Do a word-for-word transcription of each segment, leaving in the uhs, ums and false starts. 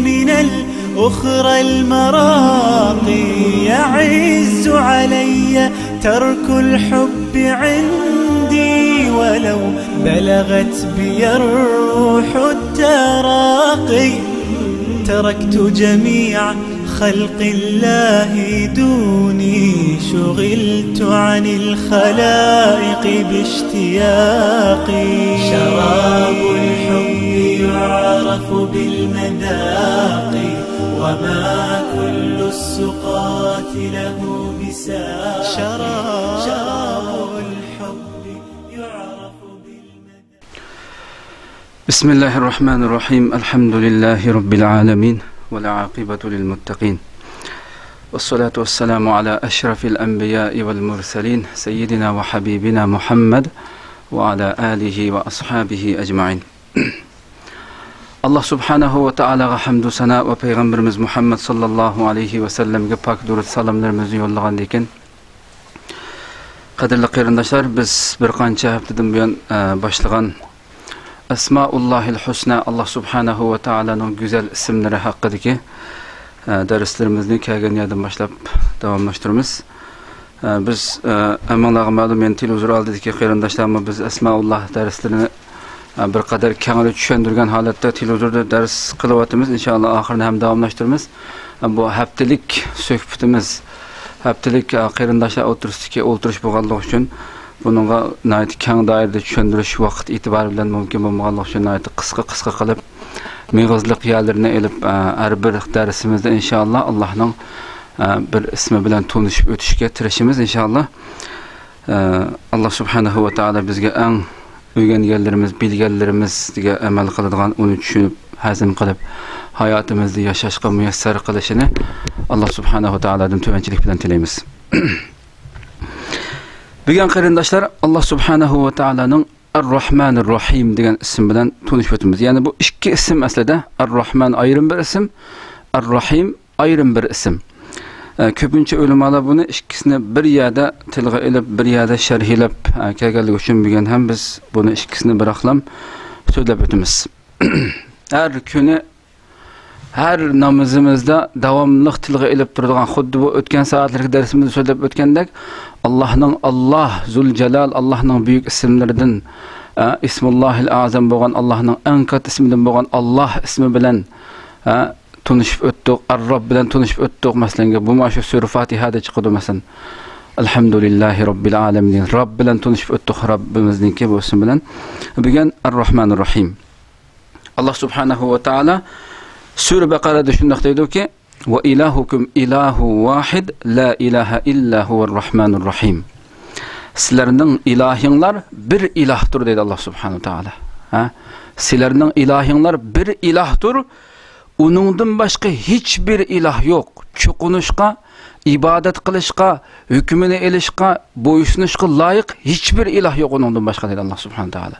من الأخرى المراقي يعز علي ترك الحب عندي ولو بلغت بي الروح التراقي تركت جميع خلق الله دوني شغلت عن الخلائق باشتياقي شراب الحب يعرف بالمذاق وما كل السقاة له مساق شراب الحب يعرف بالمذاق بسم الله الرحمن الرحيم. الحمد لله رب العالمين. والعاقبة للمتقين. والصلاة والسلام على أشرف الأنبياء والمرسلين سيدنا وحبيبنا محمد وعلى آله وأصحابه أجمعين. ئاللا سۇبھانەھۇ ۋە تائالاغا ھەمدۇ سانا ۋە پەيغەمبىرىمىز مۇھەممەد ساللاللاھۇ ئەلەيھى ۋەسەللەمگە پاك دۇرۇت سالاملىرىمىزنى يوللىغاندىن كېيىن، قەدىرلىك قېرىنداشلار، بىز بىر قانچە ھەپتىدىن بۇيان، ئە، باشلىغان ئەسمائۇللاھىل ھۇسنا، ئاللا سۇبھانەھۇ ۋە تائالانىڭ گۈزەل ئىسىملىرى ھەققىدىكى، ئە، دەرسلىرىمىزنى كەلگەن يەردىن باشلاپ داۋاملاشتۇرىمىز. ئە، بىز، ئە، ھەممىڭلارغا مەلۇم، يەنە تېلېۋىزور ئالدىدىكى قېرىنداشلارمۇ بىز ئەسمائۇللا دەرسلىرىنى، ئە، بىر قەدەر كەڭرى چۈشەندۈرگەن ھالەتتە تېلېۋىزوردا دەرس قىلىۋاتىمىز. ئىنشائاللا، ئاخىرىنى ھەم داۋاملاشتۇرىمىز. ئە، بۇ ھەپتىلىك سۆھبىتىمىز، ھەپتىلىك، ئە، قېرىنداشلار ئوتتۇرىسىدىكى ئولتۇرۇش بولغانلىقى ئۈچۈن، بۇنىڭغا ناھايىتى كەڭ دائىرىدە چۈشەندۈرۈش ۋاقىت ئېتىبارى بىلەن مۇمكىن بولمىغانلىقى ئۈچۈن، ناھايىتى قىسقا، قىسقا قىلىپ، مېغىزلىق يەرلىرىنى ئېلىپ، ئە، ھەر بىر دەرسىمىزدە ئىنشائاللا ئاللانىڭ، ئە، بىر ئىسمى بىلەن تونۇشۇپ ئۆتۈشكە تىرىشىمىز ئىنشائاللا. ئە، ئاللا سۇبھانەھۇ ۋە تائالا بىزگە ئەڭ ئۆگەنگەنلىرىمىز، بىلگەنلىرىمىزگە ئەمەل قىلىدىغان، ئۇنى چۈشىنىپ، ھەزىم قىلىپ، ھاياتىمىزدا ياشاشقا مۇيەسسەر قىلىشىنى ئاللا سۇبھانەھۇ ۋە تائالادىن تۆۋەنچىلىك بىلەن تىلەيمىز. بۈگۈن قېرىنداشلار، ئاللا سۇبھانەھۇ ۋە تائالانىڭ ئەر-راھمانىر راھىم دېگەن ئىسىم بىلەن تونۇشۇپ ئۆتىمىز. يەنى بۇ ئىككى ئىسىم ئەسلىدە، ئەر-راھمان ئايرىم بىر ئىسىم، ئەر-راھىم ئايرىم بىر ئىسىم. ئە، كۆپىنچە ئۆلىمالار بۇنى ئىككىسىنى بىر يەردە تىلغا ئېلىپ، بىر يەردە شەرھلەپ، ئە، كەلگەنلىكى ئۈچۈن بۈگۈن ھەم بىز بۇنى ئىككىسىنى بىراقلام سۆزلەپ ئۆتىمىز. ھەر كۈنى، ھەر نامىزىمىزدا داۋاملىق تىلغا ئېلىپ تۇرىدىغان، خۇددى بۇ ئۆتكەن سائەتلەردىكى دەرسىمىزدە سۆزلەپ ئۆتكەندەك، ئاللانىڭ، ئاللا زۇل جالال، ئاللانىڭ بۈيۈك ئىسىملىرىدىن، ئە، ئىسمۇللاھىل ئەزەم بولغان، ئاللانىڭ ئەڭ كاتتا ئىسمىدىن بولغان ئاللا ئىسمى بىلەن، ئە، تونۇشۇپ ئۆتتۇق، ئەر-رەب بىلەن تونۇشۇپ ئۆتتۇق. مەسىلەن، بۇ مانا شۇ سۈرە فاتىھەدە چىقىدۇ، مەسىلەن، ئەلھەمدۇلىللاھى رەببىل ئالەمىن. رەب بىلەن تونۇشۇپ ئۆتتۇق، رەببىمىزنىڭكى بۇ ئىسمى بىلەن. بۈگۈن ئەر-راھمانىر راھىم. ئاللا سۇبھانەھۇ ۋە تائالا سۈرە بەقەرەدە شۇنداق دەيدۇكى، ۋە ئىلاھۇكۇم ئىلاھۇ ۋاھىد، لا ئىلاھە ئىللا ھۇۋەر راھمانۇر راھىم. سىلەرنىڭ ئىلاھىڭلار بىر ئىلاھتۇر، دەيدۇ ئاللا سۇبھانەھۇ ۋە تائالا. ھە؟ سىلەرنىڭ ئىلاھىڭلار بىر ئىلاھتۇر، ئۇنىڭدىن باشقا ھېچبىر ئىلاھ يوق. چوقۇنۇشقا، ئىبادەت قىلىشقا، ھۆكمىنى ئېلىشقا، بويسۇنۇشقا لايىق ھېچبىر ئىلاھ يوق ئۇنىڭدىن باشقا، دەيدۇ ئاللا سۇبھانەھۇ ۋە تائالا.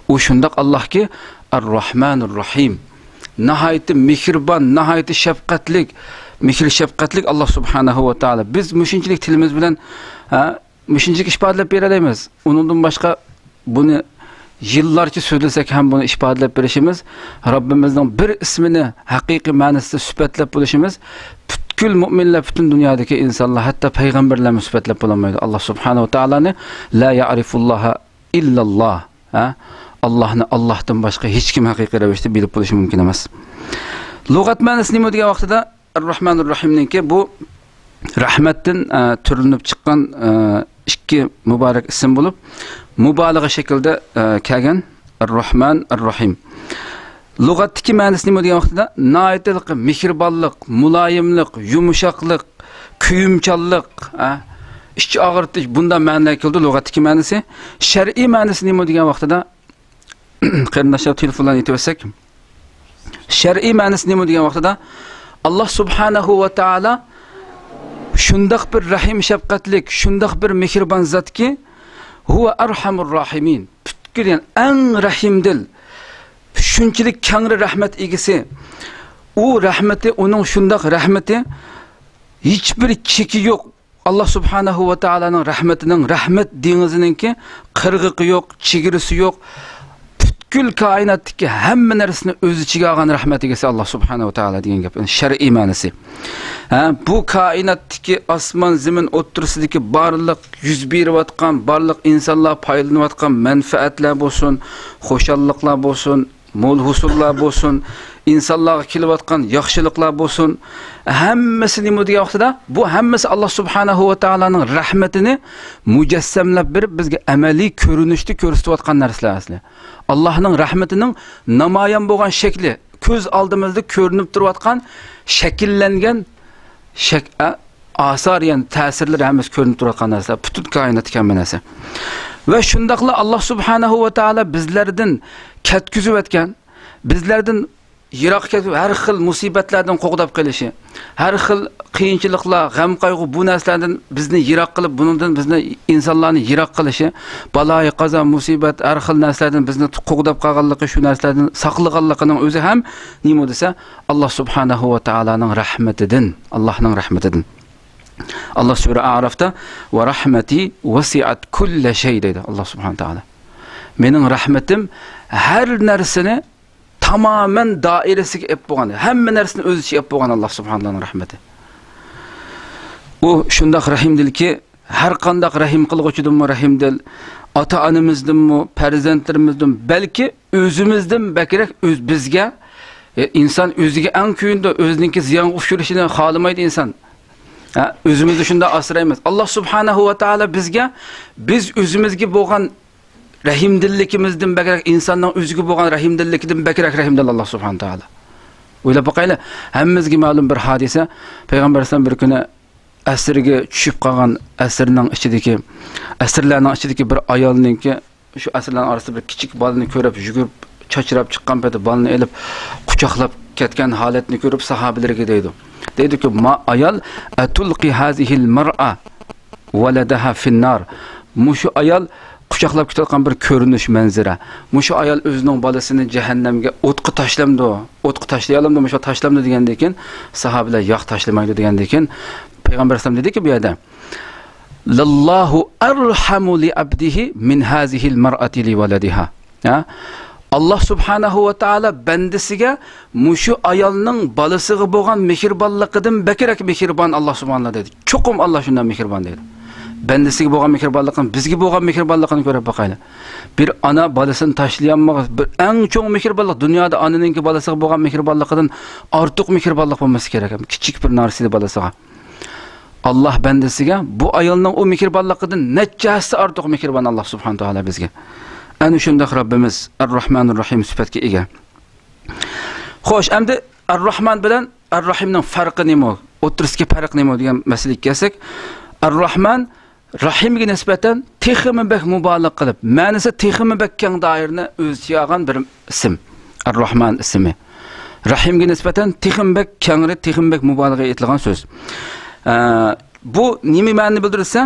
ئۇ شۇنداق ئاللاھكى، ئەر-راھمانىر راھىم. ناھايىتى مېھرىبان، ناھايىتى شەپقەتلىك، مېھىر شەپقەتلىك ئاللا سۇبھانەھۇ ۋە تائالا. بىز مۇشۇنچىلىك تىلىمىز بىلەن، ھە، مۇشۇنچىلىك ئىپادىلەپ بېرەلەيمىز. ئۇنىڭدىن باشقا بۇنى يىللارچە سۆزلىسەك ھەم بۇنى ئىپادىلەپ بېرىشىمىز، رەببىمىزنىڭ بىر ئىسمىنى ھەقىقىي مەنىسىدە سۈپەتلەپ بولۇشىمىز، پۈتكۈل مۆمىنلەر، پۈتۈن دۇنيادىكى ئىنسانلار، ھەتتا پەيغەمبەرلەرمۇ سۈپەتلەپ بولالمايدۇ. ئاللا سۇبھانەھۇ ۋە تائالانى لا يەئرىفۇللاھا ئىللاللا. ھە؟ ئاللاھنى، ئاللاھتىن باشقا ھېچكىم ھەقىقىي رەۋىشتە بىلىپ بولۇشى مۇمكىن ئەمەس. لۇغەت مەنىسى نېمە دېگەن ۋاقتىدا، ئەر-راھمانىر راھىمنىڭكى بۇ رەھمەتتىن، ئە، تۈرلىنىپ چىققان، ئە، ئىككى مۇبارەك ئىسىم بولۇپ، مۇبالىغە شەكلىدە، ئە، كەلگەن. ئەر-راھمان، ئەر-راھىم. لۇغەتتىكى مەنىسى نېمە دېگەن ۋاقتىدا، ناھايىتى مېھرىبانلىق، مۇلايىملىق، يۇمشاقلىق، كۆيۈمچانلىق، ئە، ئىچ ئاغرىتىش، بۇنداق مەنىلەر كېلىدۇ لۇغەتتىكى مەنىسى. شەرئىي مەنىسى نېمە دېگەن ۋاقتىدا، قېرىنداشلار، تېلېفونلارنى ئېيتىۋەتسەك، شەرئىي مەنىسى نېمە دېگەن ۋاقتىدا، ئاللا سۇبھانەھۇ ۋە تائالا شۇنداق بىر رەھىم شەپقەتلىك، شۇنداق بىر مېھرىبان زاتكى، ھۇۋە ئەرھەمۇر راھىمىن. پۈتكۈل، يەنى ئەڭ رەھىمدىل، شۇنچىلىك كەڭرى رەھمەت ئىگىسى. ئۇ رەھمىتى، ئۇنىڭ شۇنداق رەھمىتى، ھېچبىر چېكى يوق. ئاللا سۇبھانەھۇ ۋە تائالانىڭ رەھمىتىنىڭ، رەھمەت دېڭىزىنىڭكى قىرغىقى يوق، چېگرىسى يوق. پۈتكۈل كائىناتتىكى ھەممە نەرسىنى ئۆز ئىچىگە ئالغان رەھمەت ئىگىسى ئاللا سۇبھانەھۇ ۋە تائالا دېگەن گەپ. شەرئىي مەنىسى. ھە، بۇ كائىناتتىكى ئاسمان، زېمىن ئوتتۇرىسىدىكى بارلىق يۈز بېرىۋاتقان، بارلىق ئىنسانلار پايدىلىنىۋاتقان مەنپەئەتلەر بولسۇن، خۇشاللىقلار بولسۇن، مول ھوسۇللار بولسۇن، ئىنسانلارغا كېلىۋاتقان ياخشىلىقلار بولسۇن، ھەممىسى نېمە دېگەن ۋاقتىدا، بۇ ھەممىسى ئاللا سۇبھانەھۇ ۋە تائالانىڭ رەھمىتىنى مۇجەسسەملەپ بېرىپ، بىزگە ئەمەلىي كۆرۈنۈشتە كۆرسىتىۋاتقان نەرسىلەر ئەسلى. ئاللانىڭ رەھمىتىنىڭ نامايان بولغان شەكلى، كۆز ئالدىمىزدا كۆرۈنۈپ تۇرۇۋاتقان، شەكىللەنگەن شەك-، ئە، ئاسار، يەنى تەسىرلىرى ھەممىسى كۆرۈنۈپ تۇرۇۋاتقان نەرسىلەر، پۈتۈن كائىناتتىكى ھەممە نەرسە. ۋە شۇنداقلا ئاللا سۇبھانەھۇ ۋە تائالا بىزلەردىن كەتكۈزۈۋەتكەن، بىزلەردىن يىراق كەتكۈزۈپ، ھەر خىل مۇسىبەتلەردىن قوغداپ قېلىشى، ھەر خىل قىيىنچىلىقلار، غەم-قايغۇ، بۇ نەرسىلەردىن بىزنى يىراق قىلىپ، بۇنىڭدىن بىزنى، ئىنسانلارنى يىراق قىلىشى، بالايىقازا، مۇسىبەت، ھەر خىل نەرسىلەردىن بىزنى قوغداپ قالغانلىقى، شۇ نەرسىلەردىن ساقلىغانلىقىنىڭ ئۆزى ھەم نېمە دېسە، ئاللا سۇبھانەھۇ ۋە تائالانىڭ رەھمىتىدىن، ئاللانىڭ رەھمىتىدىن. ئاللا سۈرە ئەرافتا، «ۋە رەھمەتى ۋەسىئەت كۇللە شەي» دەيدۇ ئاللا سۇبھانەھۇ ۋە تائالا. مېنىڭ رەھمىتىم ھەر نەرسىنى تامامەن دائىرىسىگە ئېلىپ بولغان، ھەممە نەرسىنى ئۆز ئىچىگە ئېلىپ بولغان ئاللا سۇبھانەھۇ ۋە تائالانىڭ رەھمىتى. ئۇ شۇنداق رەھىمدىلكى، ھەر قانداق رەھىم قىلغۇچىدىنمۇ رەھىمدىل، ئاتا-ئانىمىزدىنمۇ، پەرزەنتلىرىمىزدىن، بەلكى ئۆزىمىزدىن بەكرەك ئۆز-، بىزگە، ئە، ئىنسان ئۆزىگە ئەڭ كۆيۈنىدۇ، ئۆزىنىڭكى زىيانغا ئۇچرىشىنى خالىمايدۇ ئىنسان. ھە، ئۆزىمىزنى شۇنداق ئاسرايمىز. ئاللا سۇبھانەھۇ ۋە تائالا بىزگە، بىز ئۆزىمىزگە بولغان رەھىمدىللىكىمىزدىن بەكرەك، ئىنساننىڭ ئۆزىگە بولغان رەھىمدىللىكىدىن بەكرەك رەھىمدىل ئاللا سۇبھانەھۇ ۋە تائالا. ئويلاپ باقايلى، ھەممىمىزگە مەلۇم بىر ھادىسە، پەيغەمبەر ئەلەيھىسسالام بىر كۈنى ئەسىرگە چۈشۈپ قالغان، ئەسىرنىڭ ئىچىدىكى، ئەسىرلەرنىڭ ئىچىدىكى بىر ئايالنىڭكى، شۇ ئەسىرلەرنىڭ ئارىسىدا بىر كىچىك بالىنى كۆرۈپ، يۈگۈرۈپ، چاچراپ چىققان پېتى بالىنى ئېلىپ، قۇچاقلاپ كەتكەن ھالەتنى كۆرۈپ، ساھابىلىرىگە دەيدۇ. دەيدۇكى، ما ئايال، «ئەتۇلقى ھازىھىل مەرئە ۋەلەدەھا فىننار.» مۇشۇ ئايال قۇچاقلاپ كېتىۋاتقان بىر كۆرۈنۈش، مەنزىرە. مۇشۇ ئايال ئۆزىنىڭ بالىسىنى جەھەننەمگە، ئوتقا تاشلامدۇ؟ ئوتقا تاشلىيالامدۇ؟ مۇشۇ تاشلامدۇ دېگەندىن كېيىن، ساھابىلەر، ياق، تاشلىمايدۇ دېگەندىن كېيىن، پەيغەمبەر ئەلەيھىسسالام دېدىكى بۇ يەردە، «لاللاھۇ ئەرھەمۇ لىئەبدىھى مىن ھازىھىل مەرئەتى لىۋەلەدىھا.» ھە؟ ئاللا سۇبھانەھۇ ۋە تائالا بەندىسىگە مۇشۇ ئايالنىڭ بالىسىغا بولغان مېھرىبانلىقىدىن بەكرەك مېھرىبان ئاللا سۇبھانەللا دەيدۇ. چوقۇم ئاللا شۇنداق مېھرىبان دەيدۇ. بەندىسىگە بولغان مېھرىبانلىقىنى، بىزگە بولغان مېھرىبانلىقىنى كۆرۈپ باقايلى. بىر ئانا بالىسىنى تاشلىيالمىغان، بىر ئەڭ چوڭ مېھرىبانلىق، دۇنيادا ئانىنىڭكى بالىسىغا بولغان مېھرىبانلىقىدىن ئارتۇق مېھرىبانلىق بولماسلىقى كېرەك. كىچىك بىر نارسىدە بالىسىغا. ئاللا بەندىسىگە بۇ ئايالنىڭ ئۇ مېھرىبانلىقىدىن نەچچە ھەسسە ئارتۇق مېھرىبان ئاللا سۇبھانەھۇ ۋە تائالا بىزگە. ئەنە شۇنداق رەببىمىز ئەر-راھمانىر راھىم سۈپەتكە ئىگە. خوش، ئەمدى ئەر-راھمان بىلەن ئەر-راھىمنىڭ پەرقى نېمە؟ ئوتتۇرىسىدىكى پەرق نېمە دېگەن مەسىلىگە كەلسەك، ئەر-راھمان راھىمگە نىسبەتەن تېخىمۇ بەك مۇبالىغە قىلىپ، مەنىسى تېخىمۇ بەك كەڭ دائىرىنى ئۆز ئىچىگە ئالغان بىر ئىسىم. ئەر-راھمان ئىسمى. راھىمگە نىسبەتەن تېخىمۇ بەك كەڭرى، تېخىمۇ بەك مۇبالىغە ئېيتىلغان سۆز. ئە، بۇ نېمە مەنىنى بىلدۈرسە،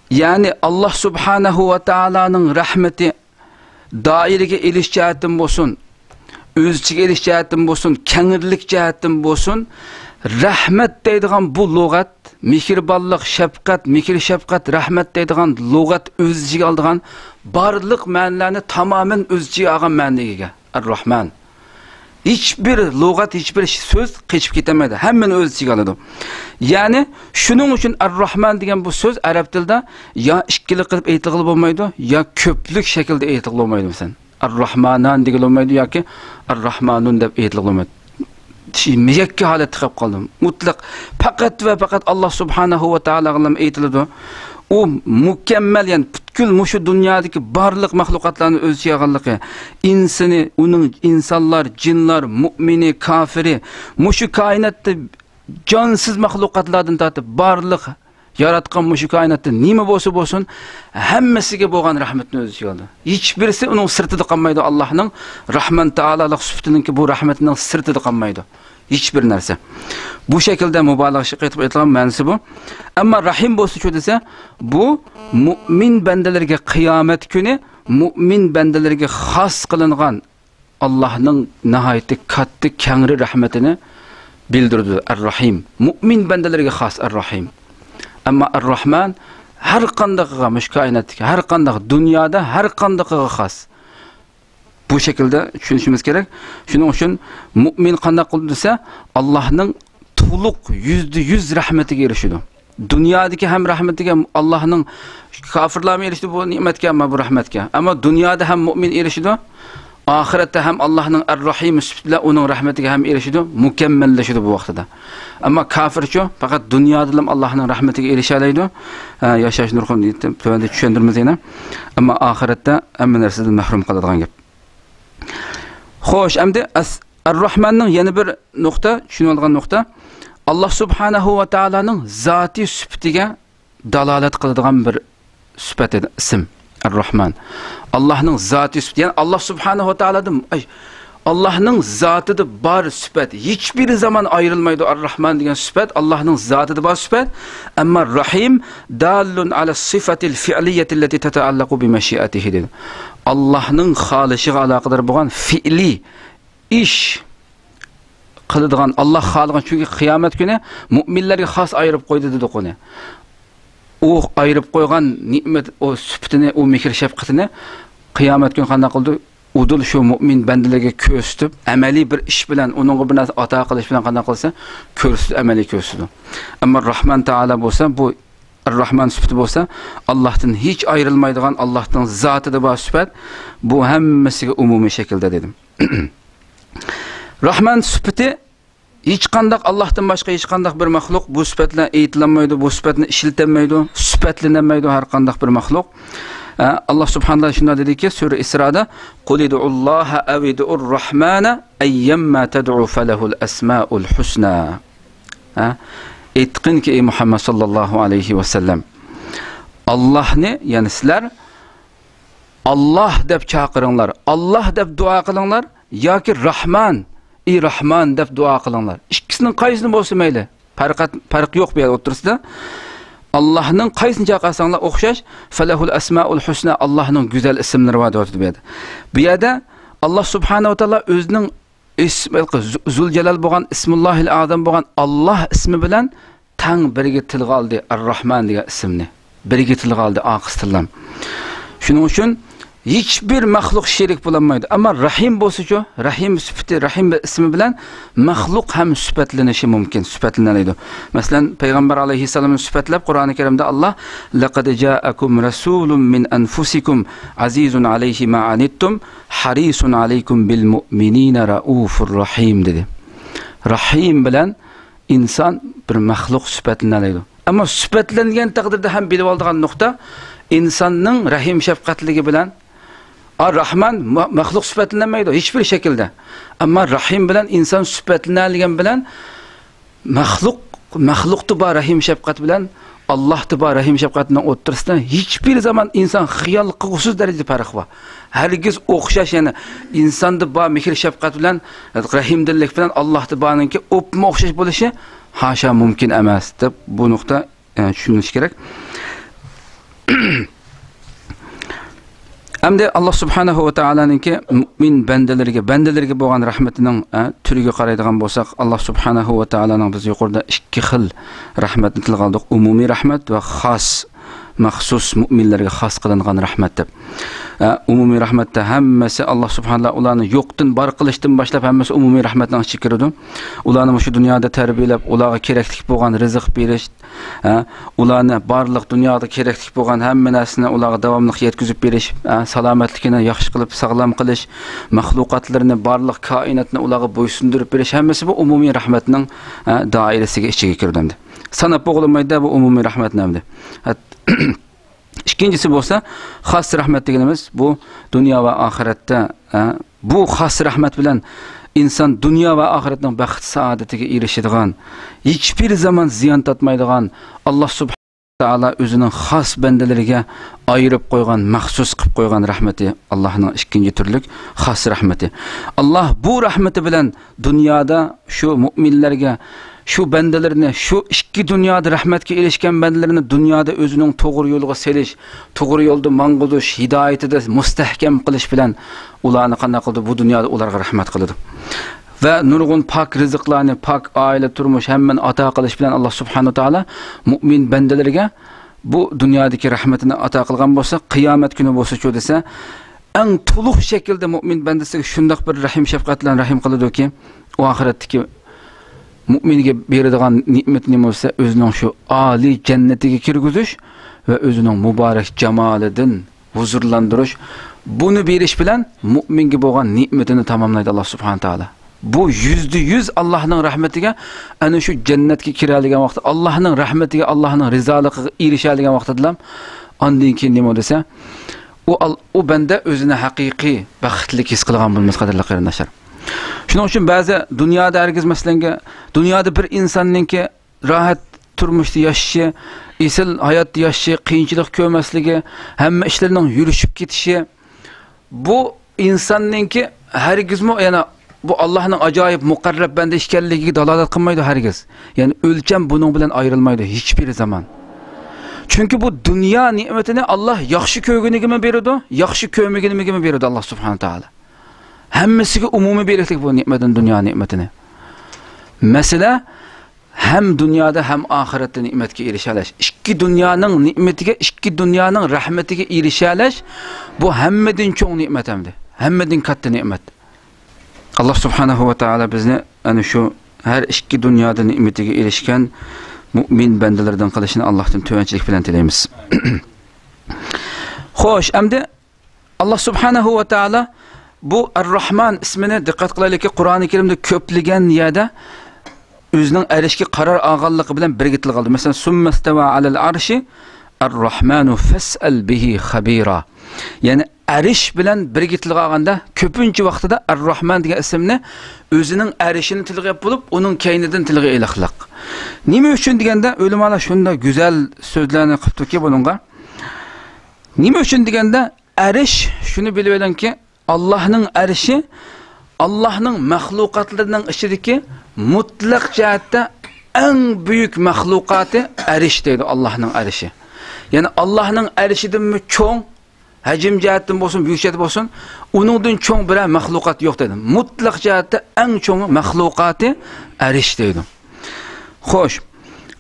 يەنى ئاللا سۇبھانەھۇ ۋە تائالانىڭ رەھمىتى دائىرىگە ئېلىش جەھەتتىن بولسۇن، ئۆز ئىچىگە ئېلىش جەھەتتىن بولسۇن، كەڭرىلىك جەھەتتىن بولسۇن، رەھمەت دەيدىغان بۇ لۇغەت، مېھرىبانلىق، شەپقەت، مېھىر-شەپقەت، رەھمەت دەيدىغان لۇغەت ئۆز ئىچىگە ئالىدىغان بارلىق مەنىلەرنى تامامەن ئۆز ئىچىگە ئالغان مەنىگە ئىگە. ئەر-راھمان. ھېچبىر لۇغەت، ھېچبىر سۆز قېچىپ كېتەلمەيدۇ. ھەممىنى ئۆز ئىچىگە ئالىدۇ. يەنى شۇنىڭ ئۈچۈن ئەر-راھمان دېگەن بۇ سۆز ئەرەب تىلىدا يا ئىككىلىك قىلىپ ئېيتىلغىلى بولمايدۇ، يا كۆپلۈك شەكىلدە ئېيتىلغىلى بولمايدۇ. مەسىلەن، ئەر-راھمانان دېگىلى بولمايدۇ ياكى ئەر-راھمانۇن دەپ ئېيتىلغىلى بولمايدۇ. يەككە ھالەتتە قېلىپ قالدى. مۇتلەق پەقەت ۋە پەقەت ئاللا سۇبھانەھۇ ۋە تائالاغىلا ئېيتىلىدۇ. ئۇ مۇكەممەل، يەنى پۈتكۈل مۇشۇ دۇنيادىكى بارلىق مەخلۇقاتلارنى ئۆز ئىچىگە ئالغانلىقى، ئىنسىنى، ئۇنىڭ ئىنسانلار، جىنلار، مۇئمىنى، كافىرى، مۇشۇ كائىناتتا جانسىز مەخلۇقاتلاردىن تارتىپ بارلىق ياراتقان مۇشۇ كائىناتتا نېمە بولسا بولسۇن، ھەممىسىگە بولغان رەھمىتىنى ئۆز ئىچىگە ئالىدۇ. ھېچبىرسى ئۇنىڭ سىرتىدا قالمايدۇ. ئاللانىڭ رەھمان تائالالىق سۈپىتىنىڭكى بۇ رەھمىتىنىڭ سىرتىدا قالمايدۇ ھېچبىر نەرسە. بۇ شەكىلدە مۇبالىغە قىلىپ ئېيتىلغان مەنىسى بۇ. ئەمما رەھىم بولسىچۇ دېسە، بۇ مۇئمىن بەندىلەرگە قىيامەت كۈنى مۇئمىن بەندىلەرگە خاس قىلىنغان ئاللانىڭ ناھايىتى كاتتا، كەڭرى رەھمىتىنى بىلدۈرىدۇ. ئەر-راھىم. مۇئمىن بەندىلەرگە خاس ئەر-راھىم. ئەمما ئەر-راھمان ھەر قاندىقىغا، مۇشۇ كائىناتتىكى ھەر قانداق، دۇنيادا ھەر قاندىقىغا خاس. بۇ شەكىلدە چۈشىنىشىمىز كېرەك. شۇنىڭ ئۈچۈن مۇئمىن قانداق قىلىدۇ دېسە، ئاللاھنىڭ تولۇق يۈزدە يۈز رەھمىتىگە ئېرىشىدۇ. دۇنيادىكى ھەم رەھمىتىگە، ئاللاھنىڭ، كافىرلارمۇ ئېرىشىدۇ بۇ نېمەتكە، ئەمما بۇ رەھمەتكە. ئەمما دۇنيادا ھەم مۇئمىن ئېرىشىدۇ، ئاخىرەتتە ھەم ئاللاھنىڭ ئەر-راھىم سۈپىتى بىلەن ئۇنىڭ رەھمىتىگە ھەم ئېرىشىدۇ، مۇكەممەللىشىدۇ بۇ ۋاقتىدا. ئەمما كافىرچۇ، پەقەت دۇنيادىلا ئاللاھنىڭ رەھمىتىگە ئېرىشەلەيدۇ. ھە، ياشاش نۇرغۇن تۆۋەندە چۈشەندۈرىمىز يەنە. ئەمما ئاخىرەتتە ھەممە نەرسىدىن مەھرۇم قالىدىغان گەپ. خوش، ئەمدى ئەس-، ئەر-راھماننىڭ يەنە بىر نۇقتا، چۈشىنىۋالغان نۇقتا، ئاللاھ سۇبھانەھۇ ۋە تائالانىڭ زاتىي سۈپىتىگە دالالەت قىلىدىغان بىر سۈپەت ئىدى، ئىسىم. ئەر-راھمان. ئاللاھنىڭ زاتىي سۈپىتى، يەنى ئاللاھ سۇبھانەھۇ ۋە تائالادىن، ئاي، ئاللاھنىڭ زاتىدا بار سۈپەت، ھېچبىر زامان ئايرىلمايدۇ. ئەر-راھمان دېگەن سۈپەت ئاللاھنىڭ زاتىدا بار سۈپەت. ئەمما راھىم، داللۇن ئالا سىفەتىل فىئلىيەتىللەتى تەتەئەللەقۇ بىمەشىئەتىھى دېدى. ئاللاھنىڭ خالىشىغا ئالاقىدار بولغان فېئلىي ئىش قىلىدىغان، ئاللاھ خالىغان، چۈنكى قىيامەت كۈنى مۇئمىنلەرگە خاس ئايرىپ قويدى دېدۇق ئۇنى. ئۇ ئايرىپ قويغان نېمەت، ئۇ سۈپىتىنى، ئۇ مېھىر شەپقىتىنى قىيامەت كۈنى قانداق قىلدى؟ ئۇدۇل شۇ مۇئمىن بەندىلەرگە كۆرسىتىپ، ئەمەلىي بىر ئىش بىلەن، ئۇنىڭغا بىر نەرسە ئاتا قىلىش بىلەن قانداق قىلسا، كۆرسىتىپ، ئەمەلىي كۆرسىتىدۇ. ئەمما راھمان تائالا بولسا، بۇ راھمان سۈپىتى بولسا، ئاللاھتىن ھېچ ئايرىلمايدىغان، ئاللاھنىڭ زاتىدا بار سۈپەت، بۇ ھەممىسىگە ئومۇمىي شەكىلدە دېدىم. راھمان سۈپىتى ھېچقانداق، ئاللاھتىن باشقا ھېچقانداق بىر مەخلۇق بۇ سۈپەت بىلەن ئېيتىلالمايدۇ، بۇ سۈپەتنى ئىشلىتەلمەيدۇ، سۈپەتلىنەلمەيدۇ ھەر قانداق بىر مەخلۇق. ئە، ئاللاھ سۇبھانەھۇ ۋە تائالا شۇنداق دېدىكى، سۈرە ئىسرادا، قۇل ئۇدئۇللاھە ئەۋ ئۇدئۇر راھمانە ئەييەمما تەدئۇ فەلەھۇل ئەسمائۇل ھۇسنا. ھە؟ ئېيتقىنكى، ئەي مۇھەممەد ساللاللاھۇ ئەلەيھى ۋەسەللەم، ئاللاھنى، يەنى سىلەر ئاللاھ دەپ چاقىرىڭلار، ئاللاھ دەپ دۇئا قىلىڭلار، ياكى راھمان، ئى راھمان دەپ دۇئا قىلىڭلار. ئىككىسىنىڭ قايسىنى بولسا مەيلى. پەرق، پەرق يوق بۇ يەردە ئوتتۇرىسىدا. ئاللاھنىڭ قايسىنى چاقىرساڭلار ئوخشاش. فەلەھۇل ئەسمائۇل ھۇسنا، ئاللاھنىڭ گۈزەل ئىسىملىرى بار دەۋاتىدۇ بۇ يەردە. بۇ يەردە ئاللاھ سۇبھانەھۇ ۋە تائالا ئۆزىنىڭ ئىسم، زۇ-، زۇلجالال بولغان، ئىسمۇللاھىل ئەزەم بولغان ئاللاھ ئىسمى بىلەن تەڭ بىرگە تىلغا ئالدى ئەر-راھمان دېگەن ئىسىمنى. بىرگە تىلغا ئالدى ئاقىس تىللام. شۇنىڭ ئۈچۈن ھېچبىر مەخلۇق شېرىك بولالمايدۇ. ئەمما رەھىم بولسىچۇ، رەھىم سۈپىتى، رەھىم ئىسمى بىلەن مەخلۇق ھەم سۈپەتلىنىشى مۇمكىن، سۈپەتلىنەلەيدۇ. مەسىلەن، پەيغەمبەر ئەلەيھىسسالامنى سۈپەتلەپ قۇرئانى كەرىمدە ئاللاھ، لەقەد جائەكۇم رەسۇلۇم مىن ئەنفۇسىكۇم ئەزىزۇن ئەلەيھى ما ئەنىتتۇم ھەرىسۇن ئەلەيكۇم بىل مۇئمىنىنە رەئۇفۇر رەھىم دېدى. رەھىم بىلەن ئىنسان بىر مەخلۇق سۈپەتلىنەلەيدۇ. ئەمما سۈپەتلەنگەن تەقدىردە ھەم بىلىۋالىدىغان نۇقتا، ئىنساننىڭ رەھىم شەپقەتلىكى بىلەن، ئا، راھمان مە-، مەخلۇق سۈپەتلىنەلمەيدۇ ھېچبىر شەكىلدە. ئەمما رەھىم بىلەن ئىنسان سۈپەتلىنەلىگەن بىلەن مەخلۇق، مەخلۇقتا بار رەھىم شەپقەت بىلەن ئاللاھتا بار رەھىم شەپقەتنىڭ ئوتتۇرىسىدا ھېچبىر زامان ئىنسان خىيال قىلغۇسىز دەرىجىدە پەرق بار. ھەرگىز ئوخشاش، يەنى ئىنساندا بار مېھىر شەپقەت بىلەن، رەھىمدىللىك بىلەن ئاللاھتا بارنىڭكى ئوپمۇ ئوخشاش بولۇشى ھاشا مۇمكىن ئەمەس دەپ بۇ نۇقتا، ئە، چۈشىنىلىشى كېرەك. ئەمدى ئاللاھ سۇبھانەھۇ ۋە تائالانىڭكى مۇئمىن بەندىلىرىگە، بەندىلىرىگە بولغان رەھمىتىنىڭ، ئە، تۈرىگە قارايدىغان بولساق، ئاللاھ سۇبھانەھۇ ۋە تائالانىڭ، بىز يۇقىرىدا ئىككى خىل رەھمەتنى تىلغا ئالدۇق. ئومۇمىي رەھمەت ۋە خاس، مەخسۇس مۇئمىنلەرگە خاس قىلىنغان رەھمەت دەپ. ئە، ئومۇمىي رەھمەتتە ھەممىسى ئاللاھ سۇبھانەھۇ ۋە تائالا ئۇلارنى يوقتىن بار قىلىشتىن باشلاپ ھەممىسى ئومۇمىي رەھمەتنىڭ ئىچىگە كىرىدۇ. ئۇلارنى مۇشۇ دۇنيادا تەربىيەلەپ، ئۇلارغا كېرەكلىك بولغان رىزىق بېرىش، ھە، ئۇلارنى بارلىق دۇنيادا كېرەكلىك بولغان ھەممە نەرسىنى ئۇلارغا داۋاملىق يەتكۈزۈپ بېرىش، ھە، سالامەتلىكىنى ياخشى قىلىپ ساغلام قىلىش، مەخلۇقاتلىرىنى، بارلىق كائىناتنى ئۇلارغا بويسۇندۇرۇپ بېرىش، ھەممىسى بۇ ئومۇمىي رەھمەتنىڭ، ھە، دائىرىسىگە، ئىچىگە كىرىدۇ ئەمدى. ساناپ بولغىلى بولمايدۇ بۇ ئومۇمىي رەھمەتنى ئەمدى. ھە، ئىككىنچىسى بولسا خاس رەھمەت دېگىنىمىز بۇ دۇنيا ۋە ئاخىرەتتە، ھە، بۇ خاس رەھمەت بىلەن ئىنسان دۇنيا ۋە ئاخىرەتنىڭ بەخت سائادىتىگە ئېرىشىدىغان، ھېچبىر زامان زىيان تارتمايدىغان، ئاللاھ سۇبھانەھۇ ۋە تائالا ئۆزىنىڭ خاس بەندىلىرىگە ئايرىپ قويغان، مەخسۇس قىلىپ قويغان رەھمىتى، ئاللاھنىڭ ئىككىنچى تۈرلۈك خاس رەھمىتى. ئاللاھ بۇ رەھمىتى بىلەن دۇنيادا شۇ مۇئمىنلەرگە، شۇ بەندىلىرىنى، شۇ ئىككى دۇنيادا رەھمەتكە ئېرىشكەن بەندىلىرىنى دۇنيادا ئۆزىنىڭ توغرا يولىغا سېلىش، توغرا يولدا ماڭغۇزۇش، ھىدايىتىدە مۇستەھكەم قىلىش بىلەن ئۇلارنى قانداق قىلىدۇ؟ بۇ دۇنيادا ئۇلارغا رەھمەت قىلىدۇ. ۋە نۇرغۇن پاك رىزىقلارنى، پاك ئائىلە، تۇرمۇش، ھەممىنى ئاتا قىلىش بىلەن ئاللاھ سۇبھانەھۇ ۋە تائالا مۇئمىن بەندىلىرىگە بۇ دۇنيادىكى رەھمىتىنى ئاتا قىلغان بولسا، قىيامەت كۈنى بولسىچۇ دېسە، ئەڭ تولۇق شەكىلدە مۇئمىن بەندىسىگە شۇنداق بىر رەھىم شەپقەت بىلەن رەھىم قىلىدۇكى، ئۇ ئاخىرەتتىكى مۇئمىنگە بېرىدىغان نېمىتى نېمە بولسا، ئۆزىنىڭ شۇ ئالىي جەننىتىگە كىرگۈزۈش ۋە ئۆزىنىڭ مۇبارەك جامالىدىن ھۇزۇرلاندۇرۇش، بۇنى بېرىش بىلەن مۇئمىنگە بولغان نېمىتىنى تاماملايدۇ ئاللا سۇبھانە تائالا. بۇ يۈزدە يۈز ئاللاھنىڭ رەھمىتىگە، ئەنە شۇ جەننەتكە كىرەلىگەن ۋاقتى، ئاللاھنىڭ رەھمىتىگە، ئاللاھنىڭ رىزالىقىغا ئېرىشەلىگەن ۋاقتىدىلا، ئاندىن كېيىن نېمە دېسە، ئۇ ئال-، ئۇ بەندە ئۆزىنى ھەقىقىي بەختلىك ھېس قىلغان بولماس، قەدىرلىك قېرىنداشلار. شۇنىڭ ئۈچۈن بەزى دۇنيادا ھەرگىز، مەسىلەنگە، دۇنيادا بىر ئىنساننىڭكى راھەت تۇرمۇشتا ياشىشى، ئېسىل ھاياتتا ياشىشى، قىيىنچىلىق كۆرمەسلىكى، ھەممە ئىشلىرىنىڭ يۈرۈشۈپ كېتىشى، بۇ ئىنساننىڭكى ھەرگىزمۇ يەنە بۇ ئاللاھنىڭ ئاجايىپ مۇقەررەب بەندە ئىكەنلىكىگە دالالەت قىلمايدۇ ھەرگىز. يەنى ئۆلچەم بۇنىڭ بىلەن ئايرىلمايدۇ ھېچبىر زامان. چۈنكى بۇ دۇنيا نېمىتىنى ئاللاھ ياخشى كۆرگىنىگىمۇ بېرىدۇ، ياخشى كۆرمىگىنىگىمۇ بېرىدۇ ئاللاھ سۇبھانە تائالا. ھەممىسىگە ئومۇمىي بېرىشلىك بۇ نېمەتنى، دۇنيا نېمىتىنى. مەسىلە، ھەم دۇنيادا، ھەم ئاخىرەتتە نېمەتكە ئېرىشەلەش. ئىككى دۇنيانىڭ نېمىتىگە، ئىككى دۇنيانىڭ رەھمىتىگە ئېرىشەلەش، بۇ ھەممىدىن چوڭ نېمەت ئەمدى. ھەممىدىن كاتتا نېمەت. ئاللاھ سۇبھانەھۇ ۋە تائالا بىزنى ئەنە شۇ ھەر ئىككى دۇنيادا نېمىتىگە ئېرىشكەن مۇئمىن بەندىلەردىن قىلىشىنى ئاللاھتىن تۆۋەنچىلىك بىلەن تىلەيمىز. خوش، ئەمدى ئاللاھ سۇبھانەھۇ ۋە تائالا بۇ ئەر-راھمان ئىسمىنى، دىققەت قىلايلىكى، قۇرئانى كەرىمدە كۆپلىگەن يەردە ئۆزىنىڭ ئەرشكە قارار ئالغانلىقى بىلەن بىرگە تىلغا ئالدى. مەسىلەن، سۇممەستەۋا ئەلەل ئەرشى ئەر-راھمانۇ فەسئەل بىھى خەبىرا. يەنى ئەرش بىلەن بىرگە تىلغا ئالغاندا، كۆپىنچە ۋاقتىدا ئەر-راھمان دېگەن ئىسىمنى ئۆزىنىڭ ئەرشىنى تىلغا ئېلىپ بولۇپ، ئۇنىڭ كەينىدىن تىلغا ئېلىقلىق. نېمە ئۈچۈن دېگەندە، ئۆلىمالار شۇنداق گۈزەل سۆزلەرنى قىپتۇكى بۇنىڭغا. نېمە ئۈچۈن دېگەندە، ئەرش، شۇنى بىلىۋېلىڭكى، ئاللاھنىڭ ئەرشى ئاللاھنىڭ مەخلۇقاتلىرىنىڭ ئىچىدىكى مۇتلەق جەھەتتە ئەڭ بۈيۈك مەخلۇقاتى ئەرش دەيدۇ، ئاللاھنىڭ ئەرشى. يەنى ئاللاھنىڭ ئەرشىدىنمۇ چوڭ، ھەجىم جەھەتتىن بولسۇن، بۈيۈك جەھەتتىن بولسۇن، ئۇنىڭدىن چوڭ بىرەر مەخلۇقات يوق دەيدۇ. مۇتلەق جەھەتتە ئەڭ چوڭ مەخلۇقاتى ئەرش دەيدۇ. خوش،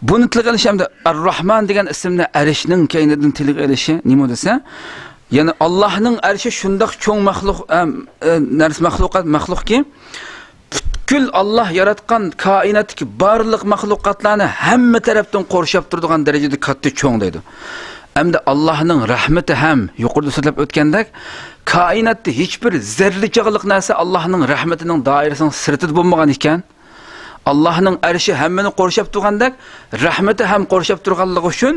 بۇنى تىلغا ئېلىش ھەمدە ئەر-راھمان دېگەن ئىسىمنى ئەرشنىڭ كەينىدىن تىلغا ئېلىشى نېمە دېسە، يەنى ئاللاھنىڭ ئەرشى شۇنداق چوڭ مەخلۇق، ئەم، ئە، نەرسە، مەخلۇقات، مەخلۇقكى، پۈتكۈل ئاللاھ ياراتقان كائىناتتىكى بارلىق مەخلۇقاتلارنى ھەممە تەرەپتىن قورشاپ تۇرىدىغان دەرىجىدە كاتتا چوڭ دەيدۇ. ئەمدى ئاللاھنىڭ رەھمىتى ھەم، يۇقىرىدا سۆزلەپ ئۆتكەندەك، كائىناتتا ھېچبىر زەررىچاغلىق نەرسە ئاللاھنىڭ رەھمىتىنىڭ دائىرىسىنىڭ سىرتىدا بولمىغان ئىكەن. ئاللاھنىڭ ئەرشى ھەممىنى قورشاپ تۇرغاندەك، رەھمىتى ھەم قورشاپ تۇرغانلىقى ئۈچۈن،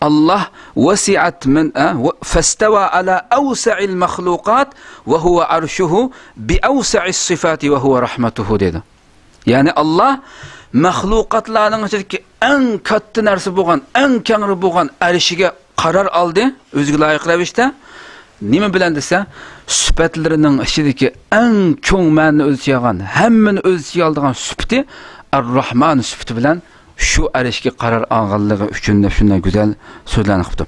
ئاللاھ ۋەسىئەت مىن، ئە، ۋە، فەستەۋا ئەلا ئەۋسەئىل مەخلۇقات ۋە ھۇۋە ئەرشۇھۇ بىئەۋسەئىس سىفاتى ۋە ھۇۋە رەھمەتۇھۇ دېدى. يەنى ئاللاھ مەخلۇقاتلارنىڭ ئىچىدىكى ئەڭ كاتتا نەرسە بولغان، ئەڭ كەڭرى بولغان ئەرشىگە قارار ئالدى، ئۆزىگە لايىق رەۋىشتە. نېمە بىلەن دېسە، سۈپەتلىرىنىڭ ئىچىدىكى ئەڭ چوڭ مەنىنى ئۆز ئىچىگە ئالغان، ھەممىنى ئۆز ئىچىگە ئالىدىغان سۈپىتى، ئەر-راھمان سۈپىتى بىلەن شۇ ئەرشكە قارار ئالغانلىقى ئۈچۈن دەپ شۇنداق گۈزەل سۆزلەرنى قىپتۇ.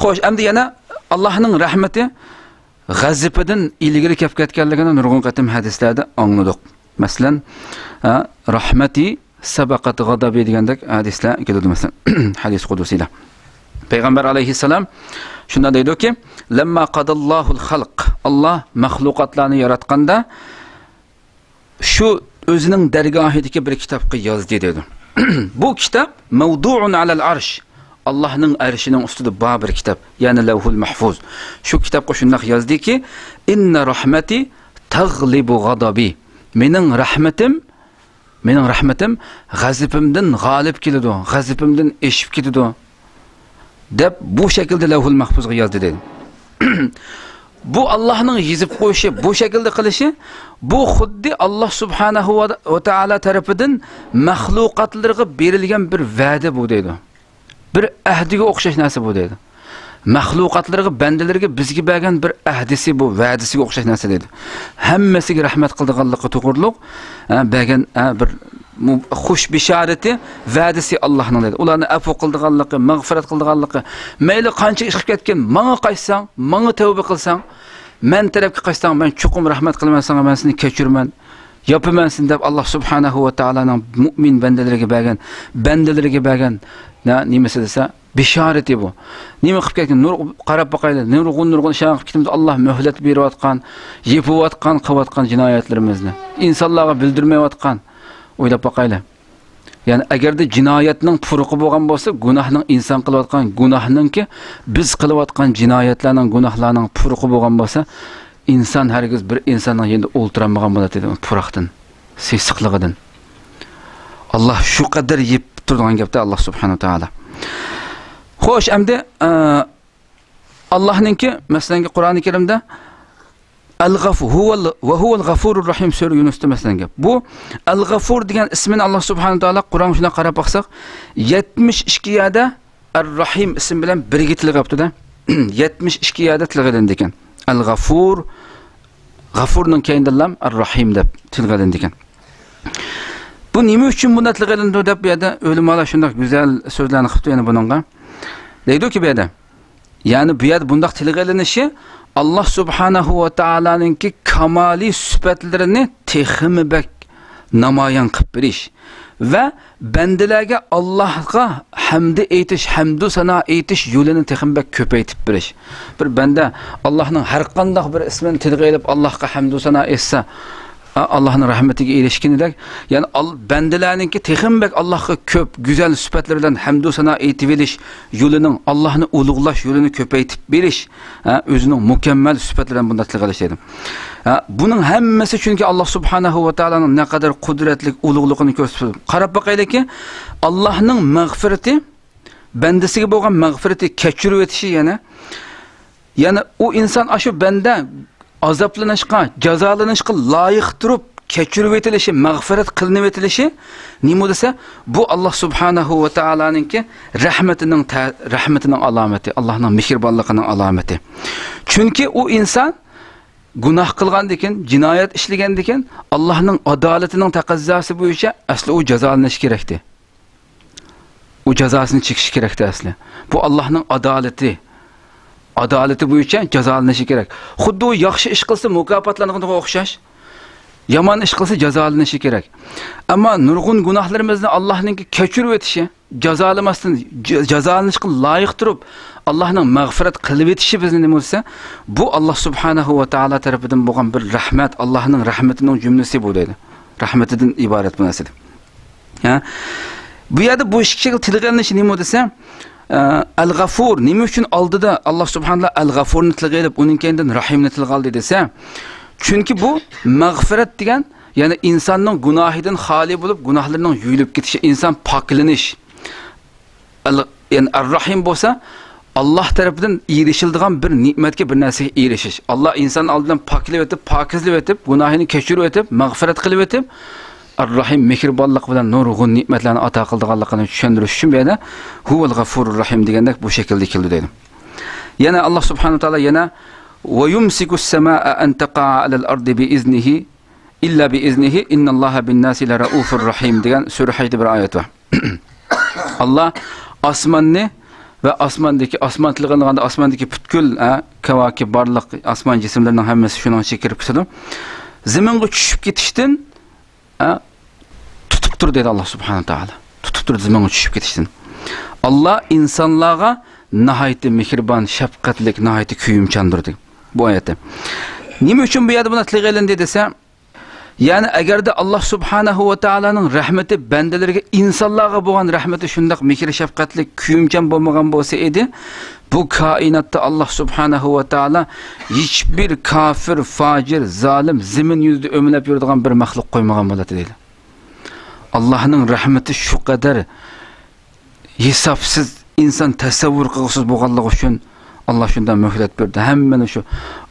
خوش، ئەمدى يەنە ئاللاھنىڭ رەھمىتى غەزىپىدىن ئىلگىرى كەپ كەتكەنلىكىنى نۇرغۇن قېتىم ھەدىسلەردە ئاڭلىدۇق. مەسىلەن، ھە، رەھمەتى سەبەقەت غەدەبى دېگەندەك ھەدىسلەر كېلىدۇ، مەسىلەن، ھەدىس قۇدۇسىيلار. پەيغەمبەر ئەلەيھىسسالام شۇنداق دەيدۇكى، لەمما قاداللاھۇل خەلق، ئاللاھ مەخلۇقاتلارنى ياراتقاندا، شۇ ئۆزىنىڭ دەرگاھىدىكى بىر كىتابقا يازدى دەيدۇ. بۇ كىتاب مەۋدۇئۇن ئەلەل ئەرش، ئاللاھنىڭ ئەرشىنىڭ ئۈستىدە بار بىر كىتاب، يەنى لەۋھۇل مەھفۇز. شۇ كىتابقا شۇنداق يازدىكى، ئىننە رەھمەتى تەغلىبۇ غەدەبى، مېنىڭ رەھمىتىم، مېنىڭ رەھمىتىم غەزىپىمدىن غالىب كېلىدۇ، غەزىپىمدىن ئېشىپ كېتىدۇ، دەپ بۇ شەكىلدە لەۋھۇل مەھفۇزغا يازدى دەيدۇ. بۇ ئاللاھنىڭ يېزىپ قويۇشى، بۇ شەكىلدە قىلىشى، بۇ خۇددى ئاللاھ سۇبھانەھۇ ۋە، ۋە تائالا تەرىپىدىن مەخلۇقاتلىرىغا بېرىلگەن بىر ۋەدە بۇ دەيدۇ. بىر ئەھدىگە ئوخشاش نەرسە بۇ دەيدۇ. مەخلۇقاتلىرىغا، بەندىلىرىگە، بىزگە بەرگەن بىر ئەھدىسى بۇ، ۋەدىسىگە ئوخشاش نەرسە دەيدۇ. ھەممىسىگە رەھمەت قىلىدىغانلىقى توغرۇلۇق، ھە، بەرگەن، ھە، بىر مۇ-، خۇش بىشارىتى، ۋەدىسى ئاللاھنىڭ دەيدۇ. ئۇلارنى ئەپۇ قىلىدىغانلىقى، مەغپىرەت قىلىدىغانلىقى. مەيلى قانچە ئىش قىلىپ كەتكىن، ماڭا قايتساڭ، ماڭا تەۋبە قىلساڭ، مەن تەرەپكە قايتساڭ، مەن چوقۇم رەھمەت قىلىمەن ساڭا، مەن سېنى كەچۈرىمەن. ياپىمەن سېنى دەپ ئاللاھ سۇبھانەھۇ ۋە تائالانىڭ مۇئمىن بەندىلىرىگە بەرگەن، بەندىلىرىگە بەرگەن نە-، نېمىسى دېسە، بېشارىتى بۇ. نېمە قىلىپ كەتكەن؟ نۇر-، قاراپ باقايلى. نۇرغۇن، نۇرغۇن ئىشلارنى قىلىپ كېتىمىز. ئاللا مۆھلەت بېرىۋاتقان، يېپىۋاتقان، قىلىۋاتقان جىنايەتلىرىمىزنى. ئىنسانلارغا بىلدۈرمەيۋاتقان. ئويلاپ باقايلى. يەنى ئەگەردە جىنايەتنىڭ پۇرىقى بولغان بولسا، گۇناھنىڭ، ئىنسان قىلىۋاتقان گۇناھنىڭكى، بىز قىلىۋاتقان جىنايەتلەرنىڭ، گۇناھلارنىڭ پۇرىقى بولغان بولسا، ئىنسان ھەرگىز بىر ئىنساننىڭ يېنىدا ئولتۇرالمىغان بولاتتى پۇراقتىن، سېسىقلىقىدىن. ئاللا شۇ قەدەر يېپىپ تۇرىدىغان گەپتە، ئاللا سۇبھانەھۇ ۋە تائالا. خوش، ئەمدى، ئە، ئاللانىڭكى، مەسىلەنكى، قۇرئانى كەرىمدە ئەل-غەفۇ-، ھۇۋەل-، ۋە ھۇۋەل غەفۇرۇر رەھىم سۈرە يۇنۇستا، مەسىلەنكى. بۇ ئەل-غەفۇر دېگەن ئىسمىنى ئاللا سۇبھانەھۇ ۋە تائالا قۇرئانغا شۇنداق قاراپ باقساق، يەتمىش ئىككى يەردە ئەر-رەھىم ئىسمى بىلەن بىرگە تىلغا ئاپتۇ-دە. يەتمىش ئىككى يەردە تىلغا ئېلىندىكەن. ئەل-غەفۇر، غەفۇرنىڭ كەينىدىنلا ئەر-رەھىم دەپ تىلغا ئېلىندىكەن. بۇ نېمە ئۈچۈن بۇنداق تىلغا ئېلىندى دەپ، بۇ يەردە ئۆلىمالار شۇنداق گۈزەل سۆزلەرنى قىپتۇ يەنە بۇنىڭغا. دەيدۇكى بۇ يەردە، يەنى بۇ يەردە بۇنداق تىلغا ئېلىنىشى، ئاللا سۇبھانەھۇ ۋە تائالانىڭكى كامالىي سۈپەتلىرىنى تېخىمۇ بەك نامايان قىلىپ بېرىش ۋە بەندىلەرگە ئاللاھقا ھەمدى ئېيتىش، ھەمدۇ سانا ئېيتىش يولىنى تېخىمۇ بەك كۆپەيتىپ بېرىش. بىر بەندە ئاللاھنىڭ ھەر قانداق بىر ئىسمىنى تىلغا ئېلىپ، ئاللاھقا ھەمدۇ سانا ئېيتسا، ئا، ئاللاھنىڭ رەھمىتىگە ئېرىشكىنىدەك، يەنى ئال-، بەندىلەرنىڭكى تېخىمۇ بەك ئاللاھقا كۆپ، گۈزەل سۈپەتلەر بىلەن ھەمدۇ سانا ئېيتىۋېلىش يولىنىڭ، ئاللاھنى ئۇلۇغلاش يولىنى كۆپەيتىپ بېرىش، ھە، ئۆزىنىڭ مۇكەممەل سۈپەتلىرى بىلەن بۇنداق تىلغا ئېلىش دېدى. ھە، بۇنىڭ ھەممىسى چۈنكى ئاللا سۇبھانەھۇ ۋە تائالانىڭ نەقەدەر قۇدرەتلىك، ئۇلۇغلۇقىنى كۆرسىتىپ، قاراپ باقايلىكى، ئاللاھنىڭ مەغپىرىتى، بەندىسىگە بولغان مەغپىرىتى، كەچۈرۈۋېتىشى يەنە، يەنى ئۇ ئىنسان، ئاشۇ بەندە ئازابلىنىشقا، جازالىنىشقا لايىق تۇرۇپ كەچۈرۈۋېتىلىشى، مەغپىرەت قىلىنىۋېتىلىشى نېمە دېسە، بۇ ئاللا سۇبھانەھۇ ۋە تائالانىڭكى رەھمىتىنىڭ تە-، رەھمىتىنىڭ ئالامىتى، ئاللانىڭ مېھرىبانلىقىنىڭ ئالامىتى. چۈنكى ئۇ ئىنسان گۇناھ قىلغاندىكىن، جىنايەت ئىشلىگەندىكىن، ئاللانىڭ ئادالىتىنىڭ تەقەززاسى بويىچە ئەسلى ئۇ جازالىنىشى كېرەكتى. ئۇ جازاسىنى چېكىشى كېرەكتى ئەسلى. بۇ ئاللانىڭ ئادالىتى. ئادالىتى بويىچە جازالىنىشى كېرەك. خۇددى ئۇ ياخشى ئىش قىلسا مۇكاپاتلانغىنىغا ئوخشاش، يامان ئىش قىلسا جازالىنىشى كېرەك. ئەمما نۇرغۇن گۇناھلىرىمىزنى ئاللانىڭكى كەچۈرۈۋېتىشى، جازالىماستىن، ج-، جازالىنىشقا لايىق تۇرۇپ، ئاللانىڭ مەغپىرەت قىلىۋېتىشى بىزنى نېمە دېسە، بۇ ئاللا سۇبھانەھۇ ۋە تائالا تەرىپىدىن بولغان بىر رەھمەت، ئاللانىڭ رەھمىتىنىڭ جۈملىسى بۇ دەيدۇ. رەھمىتىدىن ئىبارەت بۇ نەرسىدە. ھە؟ بۇ يەردە بۇ ئىككى شەكىل تىلغا ئېلىنىشى نېمە دېسە، ئە، ئەل-غەفۇر، نېمە ئۈچۈن ئالدىدا ئاللا سۇبھانەھۇ ۋە تائالا ئەل-غەفۇرنى تىلغا ئېلىپ، ئۇنىڭ كەينىدىن رەھىمنى تىلغا ئالدى دېسە، چۈنكى بۇ مەغپىرەت دېگەن، يەنى ئىنساننىڭ گۇناھىدىن خالىي بولۇپ، گۇناھلىرىنىڭ يۇيۇلۇپ كېتىشى، ئىنسان پاكلىنىش. ئەل-، يەنى ئەر-رەھىم بولسا، ئاللا تەرىپىدىن ئېرىشىلىدىغان بىر نېمەتكە، بىر نەرسىگە ئېرىشىش. ئاللا ئىنسان ئالدىدىن پاكلىۋېتىپ، پاكىزلىۋېتىپ، گۇناھىنى كەچۈرۈۋېتىپ، مەغپىرەت قىلىۋېتىپ، ئەر-رەھىم، مېھرىبانلىق بىلەن نۇرغۇن نېمەتلەرنى ئاتا قىلىدىغانلىقىنى چۈشەندۈرۈش ئۈچۈن بۇ يەردە ھۇۋەل غەفۇرۇر رەھىم دېگەندەك بۇ شەكىلدە كېلىدۇ دەيدۇ. يەنە ئاللا سۇبھانەھۇ ۋە تائالا يەنە، ۋە يۇمسىكۇس سەمائە ئەن تەقەئە ئەلەل ئەردى بىئىزنىھى، ئىللا بىئىزنىھى، ئىنناللاھە بىنناسى لەرەئۇفۇر رەھىم دېگەن سۈرە ھەجدە بىر ئايەت بار. ئاللا ئاسماننى ۋە ئاسماندىكى، ئاسمان تىلغا ئېلىنغاندا ئاسماندىكى پۈتكۈل، ھە، كەۋاكىپ، بارلىق ئاسمان جىسىملىرىنىڭ ھەممىسى شۇنىڭ ئىچىگە كىرىپ كېتىدۇ. زېمىنغا چۈشۈپ كېتىشتىن، ھە، تۇتۇپ تۇر دەيدۇ ئاللا سۇبھانەھۇ ۋە تائالا. تۇتۇپ تۇر زېمىنغا چۈشۈپ كېتىشتىن. ئاللا ئىنسانلارغا ناھايىتى مېھرىبان، شەپقەتلىك، ناھايىتى كۆيۈمچاندۇر دەيدۇ بۇ ئايەتتە. نېمە ئۈچۈن بۇ يەردە بۇنى تىلغا ئېلىندى دېسە، يەنى ئەگەردە ئاللا سۇبھانەھۇ ۋە تائالانىڭ رەھمىتى بەندىلىرىگە، ئىنسانلارغا بولغان رەھمىتى شۇنداق مېھىر شەپقەتلىك، كۆيۈمچان بولمىغان بولسا ئىدى، بۇ كائىناتتا ئاللا سۇبھانەھۇ ۋە تائالا ھېچبىر كافىر، فاجىر، زالىم، زېمىن يۈزىدە ئۆمىلەپ يۈرىدىغان بىر مەخلۇق قويمىغان بولاتتى دەيدۇ. ئاللانىڭ رەھمىتى شۇ قەدەر ھېسابسىز، ئىنسان تەسەۋۋۇر قىلغۇسىز بولغانلىقى ئۈچۈن، ئاللا شۇنداق مۆھلەت بەردى. ھەممىنى شۇ،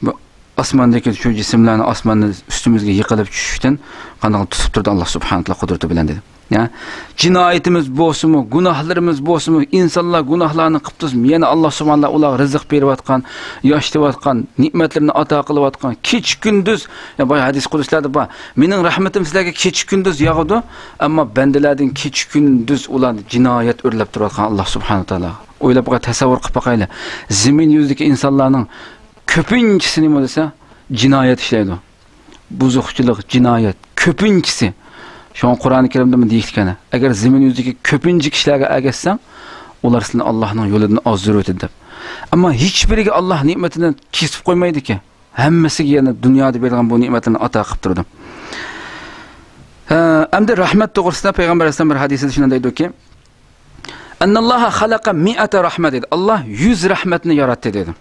بۇ ئاسماندىكى شۇ جىسىملەرنى ئاسماننى ئۈستىمىزگە يىقىلىپ چۈشۈشتىن قانداق تۇتۇپ تۇردى ئاللا سۇبھانەھۇ ۋە تائالا قۇدرىتى بىلەن دېدى. يا، جىنايىتىمىز بولسىمۇ، گۇناھلىرىمىز بولسىمۇ، ئىنسانلار گۇناھلارنى قىپتۇ، يەنە ئاللا سۇبھانەھۇ ۋە تائالا ئۇلارغا رىزىق بېرىۋاتقان، ياشىتىۋاتقان، نېمەتلىرىنى ئاتا قىلىۋاتقان، كېچە كۈندۈز، يا، بايا ھەدىس قۇدسىلاردا بار، مېنىڭ رەھمىتىم سىلەرگە كېچە كۈندۈز ياغىدۇ، ئەمما بەندىلەردىن كېچە كۈندۈز ئۇلار جىنايەت ئۆرلەپ تۇرۇۋاتقان ئاللا سۇبھانەھۇ ۋە تائالا. ئويلاپ باقاي، تەسەۋۋۇر قىلىپ باقايلى. زېمىن يۈزىدىكى ئىنسانلارنىڭ كۆپىنچىسى نېمە دېسە، جىنايەت ئىشلەيدۇ. بۇزۇقچىلىق، جىنايەت، كۆپىنچىسى. شۇڭا قۇرئانى كەرىمدە مۇنداق دېيىلگەن، ئەگەر زېمىن يۈزىدىكى كۆپىنچە كىشىلەرگە ئەگەشسەڭ، ئۇلار سىلىنى ئاللاھنىڭ يولىدىن ئازدۇرۇۋېتىدۇ دەپ. ئەمما ھېچبىرىگە ئاللاھ نېمىتىنى كېسىپ قويمايدىكەن. ھەممىسىگە يەنە دۇنيادا بېرىدىغان بۇ نېمەتلەرنى ئاتا قىلىپ تۇرىدۇ. ھە، ئەمدى رەھمەت توغرىسىدا پەيغەمبەر ئەلەيھىسسالام بىر ھەدىسىدە شۇنداق دەيدۇكى، ئەننەللاھە خەلەقە مىئەتە رەھمە دەيدۇ. ئاللاھ يۈز رەھمەتنى ياراتتى دەيدۇ.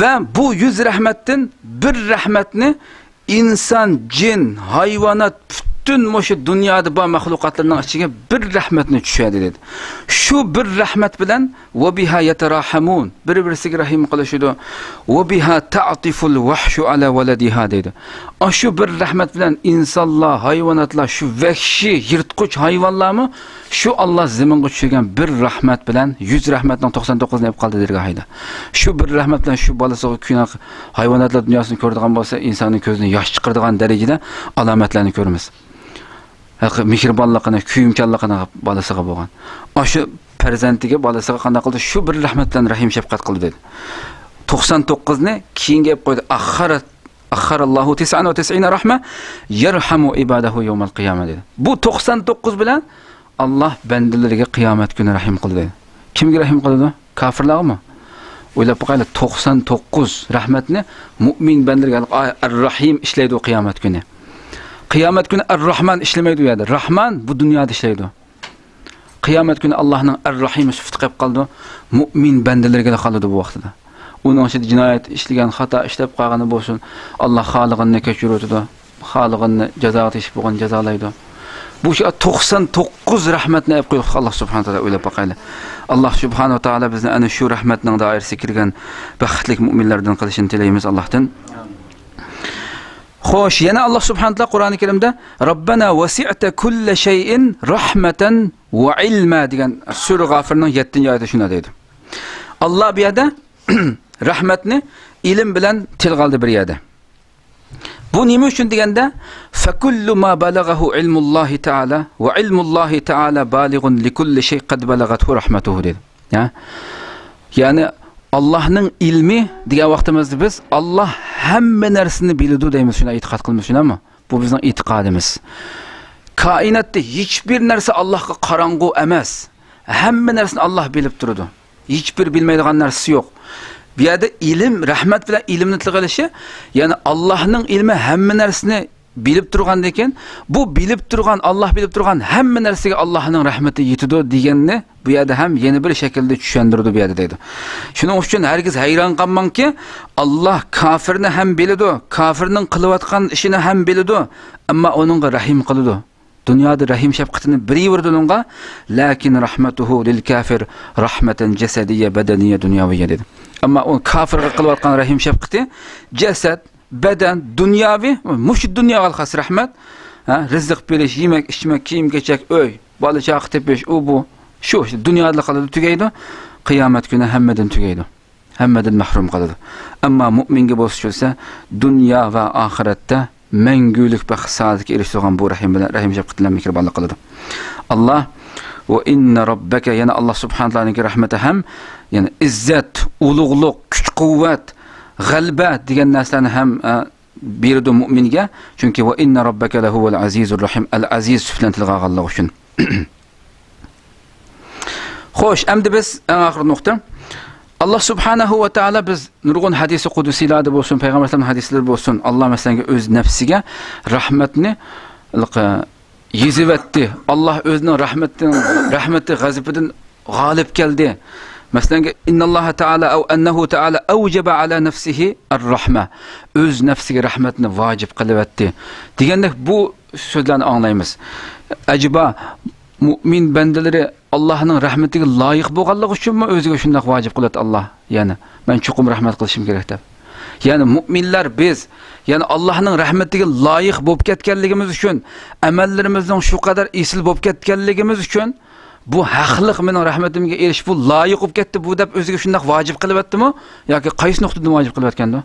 ۋە بۇ يۈز رەھمەتتىن بىر رەھمەتنى ئىنسان، جىن، ھايۋانات، پۈتۈن مۇشۇ دۇنيادا بار مەخلۇقاتلارنىڭ ئىچىگە بىر رەھمەتنى چۈشۈردى دەيدۇ. شۇ بىر رەھمەت بىلەن ۋە بىھا يەتەراھەمۇن، بىر-بىرسىگە رەھىم قىلىشىدۇ. ۋە بىھا تەئتىفۇل ۋەھشۇ ئەلا ۋەلەدىھا دەيدۇ. ئاشۇ بىر رەھمەت بىلەن ئىنسانلار، ھايۋاناتلار، شۇ ۋەھشىي يىرتقۇچ ھايۋانلارمۇ شۇ ئاللاھ زېمىنغا چۈشۈرگەن بىر رەھمەت بىلەن، يۈز رەھمەتنىڭ توقسان توققۇزىنى ئېلىپ قالدى دەرگاھىدا. شۇ بىر رەھمەت بىلەن شۇ بالىسىغا كۆيۈنەك ھايۋاناتلار دۇنياسىنى كۆرىدىغان بولسا، ئىنساننىڭ كۆزىدىن ياش چىقىرىدىغان دەرىجىدە ئالامەتلەرنى كۆرىمىز. ھەق-، مېھرىبانلىقىنى، كۆيۈمچانلىقىنى بالىسىغا بولغان. ئاشۇ پەرزەنتىگە، بالىسىغا قانداق قىلدى؟ شۇ بىر رەھمەت بىلەن رەھىم شەپقەت قىلدى دەيدۇ. توقسان توققۇزنى كېيىنگە ئېلىپ قويدى. ئەخخەرە، ئەخخەرەللاھۇ تىسئەن ۋە تىسئىنە رەھمە، يەرھەمۇ ئىبادەھۇ يەۋمەل قىيامە دېدى. بۇ توقسان توققۇز بىلەن ئاللاھ بەندىلىرىگە قىيامەت كۈنى رەھىم قىلدى. كىمگە رەھىم قىلىدۇ؟ كاپىرلارغىمۇ؟ ئويلاپ باقايلى، توقسان توققۇز رەھمەتنى مۇئمىن بەندىلەرگە، ئەر-رەھىم ئىشلەيدۇ قىيامەت كۈنى. قىيامەت كۈنى ئەر-راھمان ئىشلىمەيدۇ ئۇ يەردە. راھمان بۇ دۇنيادا ئىشلەيدۇ. قىيامەت كۈنى ئاللاھنىڭ ئەر-راھىم سۈپىتى قېلىپ قالىدۇ. مۇئمىن بەندىلىرىگىلا قالىدۇ بۇ ۋاقتىدا. ئۇنىڭ ئىچىدە جىنايەت ئىشلىگەن، خاتا ئىشلەپ قالغىنى بولسۇن، ئاللاھ خالىغىنىنى كەچۈرۈۋېتىدۇ. خالىغىنىنى جازاغا تېگىشلىك بولغان جازالايدۇ. بۇ شۇ توقسان توققۇز رەھمەتنى ئەپ قويدۇق ئاللاھ سۇبھانەھۇ ۋە تائالا، ئويلاپ باقايلى. ئاللاھ سۇبھانەھۇ ۋە تائالا بىزنى ئەنە شۇ رەھمەتنىڭ دائىرىسىگە كىرگەن بەختلىك مۇئمىنلەردىن قىلىشىنى تىلەيمىز ئاللاھتىن. خوش، يەنە ئاللاھ سۇبھانەھۇ ۋە تائالا قۇرئانى كەرىمدە رەببەنا ۋەسىئتە كۇللە شەيئىن رەھمەتەن ۋە ئىلما دېگەن سۈرە غافىرنىڭ يەتتىنچى ئايىتىدە شۇنداق دەيدۇ. ئاللاھ بۇ يەردە رەھمەتنى ئىلىم بىلەن تىلغا ئالدى بىر يەردە. بۇ نېمە ئۈچۈن دېگەندە، فەكۇللۇ ما بەلەغەھۇ ئىلمۇللاھى تائالا ۋە ئىلمۇللاھى تائالا بالىغۇن لىكۇللى شەي قەد بەلەغەتھۇ رەھمەتۇھۇ دېدى. يا؟ يەنى ئاللاھنىڭ ئىلمى دېگەن ۋاقتىمىزدا بىز ئاللاھ ھەممە نەرسىنى بىلىدۇ دەيمىز، شۇنداق ئېتىقاد قىلىمىز، شۇنداقمۇ؟ بۇ بىزنىڭ ئېتىقادىمىز. كائىناتتا ھېچبىر نەرسە ئاللاھقا قاراڭغۇ ئەمەس. ھەممە نەرسىنى ئاللاھ بىلىپ تۇرىدۇ. ھېچبىر بىلمەيدىغان نەرسىسى يوق. بۇ يەردە ئىلىم، رەھمەت بىلەن ئىلىمنى تىلغا ئېلىشى، يەنى ئاللاھنىڭ ئىلمى ھەممە نەرسىنى بىلىپ تۇرغاندىن كېيىن، بۇ بىلىپ تۇرغان، ئاللاھ بىلىپ تۇرغان ھەممە نەرسىگە ئاللاھنىڭ رەھمىتى يېتىدۇ دېگەننى بۇ يەردە ھەم يەنە بىر شەكىلدە چۈشەندۈرىدۇ بۇ يەردە دەيدۇ. شۇنىڭ ئۈچۈن ھەرگىز ھەيران قالماڭكى، ئاللاھ كافىرنى ھەم بىلىدۇ، كافىرنىڭ قىلىۋاتقان ئىشىنى ھەم بىلىدۇ، ئەمما ئۇنىڭغا رەھىم قىلىدۇ. دۇنيادا رەھىم شەپقىتىنى بېرىۋېرىدۇ ئۇنىڭغا، لەكىن رەھمەتۇھۇ لىل كافىر رەھمەتەن جەسەدىيە بەدەنىيە دۇنياۋىيە دېدى. ئەمما ئۇ كافىرغا قىلىۋاتقان رەھىم شەپقىتى جەسەت، بەدەن، دۇنياۋى، مۇشۇ دۇنياغا خاس رەھمەت. ھە، رىزىق بېرىش، يېمەك، ئىچمەك، كىيىم-كېچەك، ئۆي، بالا-چاقا تېپىش، ئۇ، بۇ، شۇ، شۇ دۇنيادا قالىدۇ، تۈگەيدۇ. قىيامەت كۈنى ھەممىدىن تۈگەيدۇ. ھەممىدىن مەھرۇم قالىدۇ. ئەمما مۇئمىنگە بولسا چۈشۈرسە، دۇنيا ۋە ئاخىرەتتە مەڭگۈلۈك بەخت سائادەتكە ئېرىشىدىغان بۇ رەھىم بىلەن، رەھىم شەپقەت بىلەن مېھرىبانلىق قىلىدۇ. ئاللاھ، ۋە ئىننە رەببەكە، يەنە ئاللاھ سۇبھانەھۇ ۋە تائالانىڭكى رەھمىتى ھەم، يەنى ئىززەت، ئۇلۇغلۇق، كۈچ-قۇۋۋەت، غەلىبە دېگەن نەرسىلەرنى ھەم، ئە، بېرىدۇ مۇئمىنگە. چۈنكى ۋە ئىننە رەببەكە لەھۇۋەل ئەزىزۇر رەھىم، ئەل ئەزىز سۈپىتى بىلەن تىلغا ئالغانلىقى ئۈچۈن. خوش، ئەمدى بىز ئەڭ ئاخىرقى نۇقتا. ئاللاھ سۇبھانەھۇ ۋە تائالا، بىز نۇرغۇن ھەدىسى قۇدسىيلاردا بولسۇن، پەيغەمبەر ئەلەيھىسسالامنىڭ ھەدىسلىرى بولسۇن، ئاللاھ مەسىلەن ئۆز نەپسىگە رەھمەتنى يېزىۋەتتى. ئاللاھ ئۆزىنىڭ رەھمىتىنىڭ، رەھمىتى غەزىپىدىن غالىب كەلدى. مەسىلەن، ئىنناللاھە تائالا ئەۋ ئەننەھۇ تائالا ئەۋجەبە ئەلا نەفسىھى ئەر-رەھمە. ئۆز نەپسىگە رەھمەتنى ۋاجىپ قىلىۋەتتى. دېگەندەك بۇ سۆزلەرنى ئاڭلايمىز. ئەجەبا، مۇئمىن بەندىلىرى ئاللاھنىڭ رەھمىتىگە لايىق بولغانلىقى ئۈچۈنمۇ ئۆزىگە شۇنداق ۋاجىپ قىلىۋەتتى ئاللاھ؟ يەنى، مەن چوقۇم رەھمەت قىلىشىم كېرەك دەپ. يەنى مۇئمىنلار بىز، يەنى ئاللاھنىڭ رەھمىتىگە لايىق بولۇپ كەتكەنلىكىمىز ئۈچۈن، ئەمەللىرىمىزنىڭ شۇ قەدەر ئېسىل بولۇپ كەتكەنلىكىمىز ئۈچۈن، بۇ ھەقلىق مېنىڭ رەھمىتىمگە ئېرىشىپ، بۇ لايىق بولۇپ كەتتى، بۇ دەپ ئۆزىگە شۇنداق ۋاجىپ قىلىۋەتتىمۇ؟ ياكى قايسى نۇقتىدىن ۋاجىپ قىلىۋەتكەندۇ؟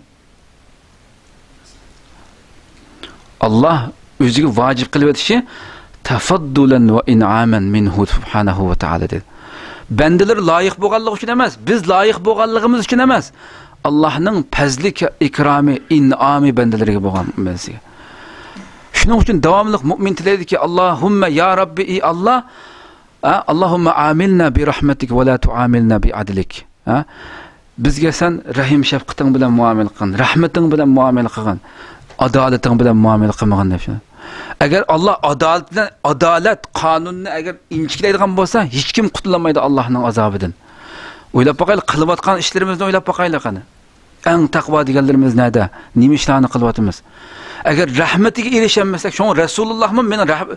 ئاللاھ ئۆزىگە ۋاجىپ قىلىۋېتىشى تەفەددۇلەن ۋە ئىنئامەن مىنھۇ سۇبھانەھۇ ۋە تائالا دېدى. بەندىلەر لايىق بولغانلىقى ئۈچۈن ئەمەس، بىز لايىق بولغانلىقىمىز ئۈچۈن ئەمەس، ئاللاھنىڭ پەزلى، ئىكرامى، ئىنئامى بەندىلىرىگە بولغان بىزگە. شۇنىڭ ئۈچۈن داۋاملىق مۇئمىن تىلەيدىكى، ئاللاھۇممە يا رەببى، ئى ئاللاھ، ھە، «ئاللاھۇممە ئامىلنا بىرەھمەتىك ۋە لا تۇئامىلنا بىئەدلىك.» ھە؟ بىزگە سەن رەھىم شەپقىتىڭ بىلەن مۇئامىلە قىلغىن، رەھمىتىڭ بىلەن مۇئامىلە قىلغىن، ئادالىتىڭ بىلەن مۇئامىلە قىلمىغىن دەپ شۇ. ئەگەر ئاللا ئادالەت بىلەن، ئادالەت قانۇنىنى ئەگەر ئىنچىكىلەيدىغان بولسا، ھېچكىم قۇتۇلالمايدۇ ئاللانىڭ ئازابىدىن. ئويلاپ باقايلى، قىلىۋاتقان ئىشلىرىمىزنى ئويلاپ باقايلى قېنى. ئەڭ تەقۋا دېگەنلىرىمىز نەدە؟ نېمە ئىشلارنى قىلىۋاتىمىز؟ ئەگەر رەھمىتىگە ئېرىشەلمىسەك، شۇڭا رەسۇلۇللاھمۇ مېنىڭ رەھ-،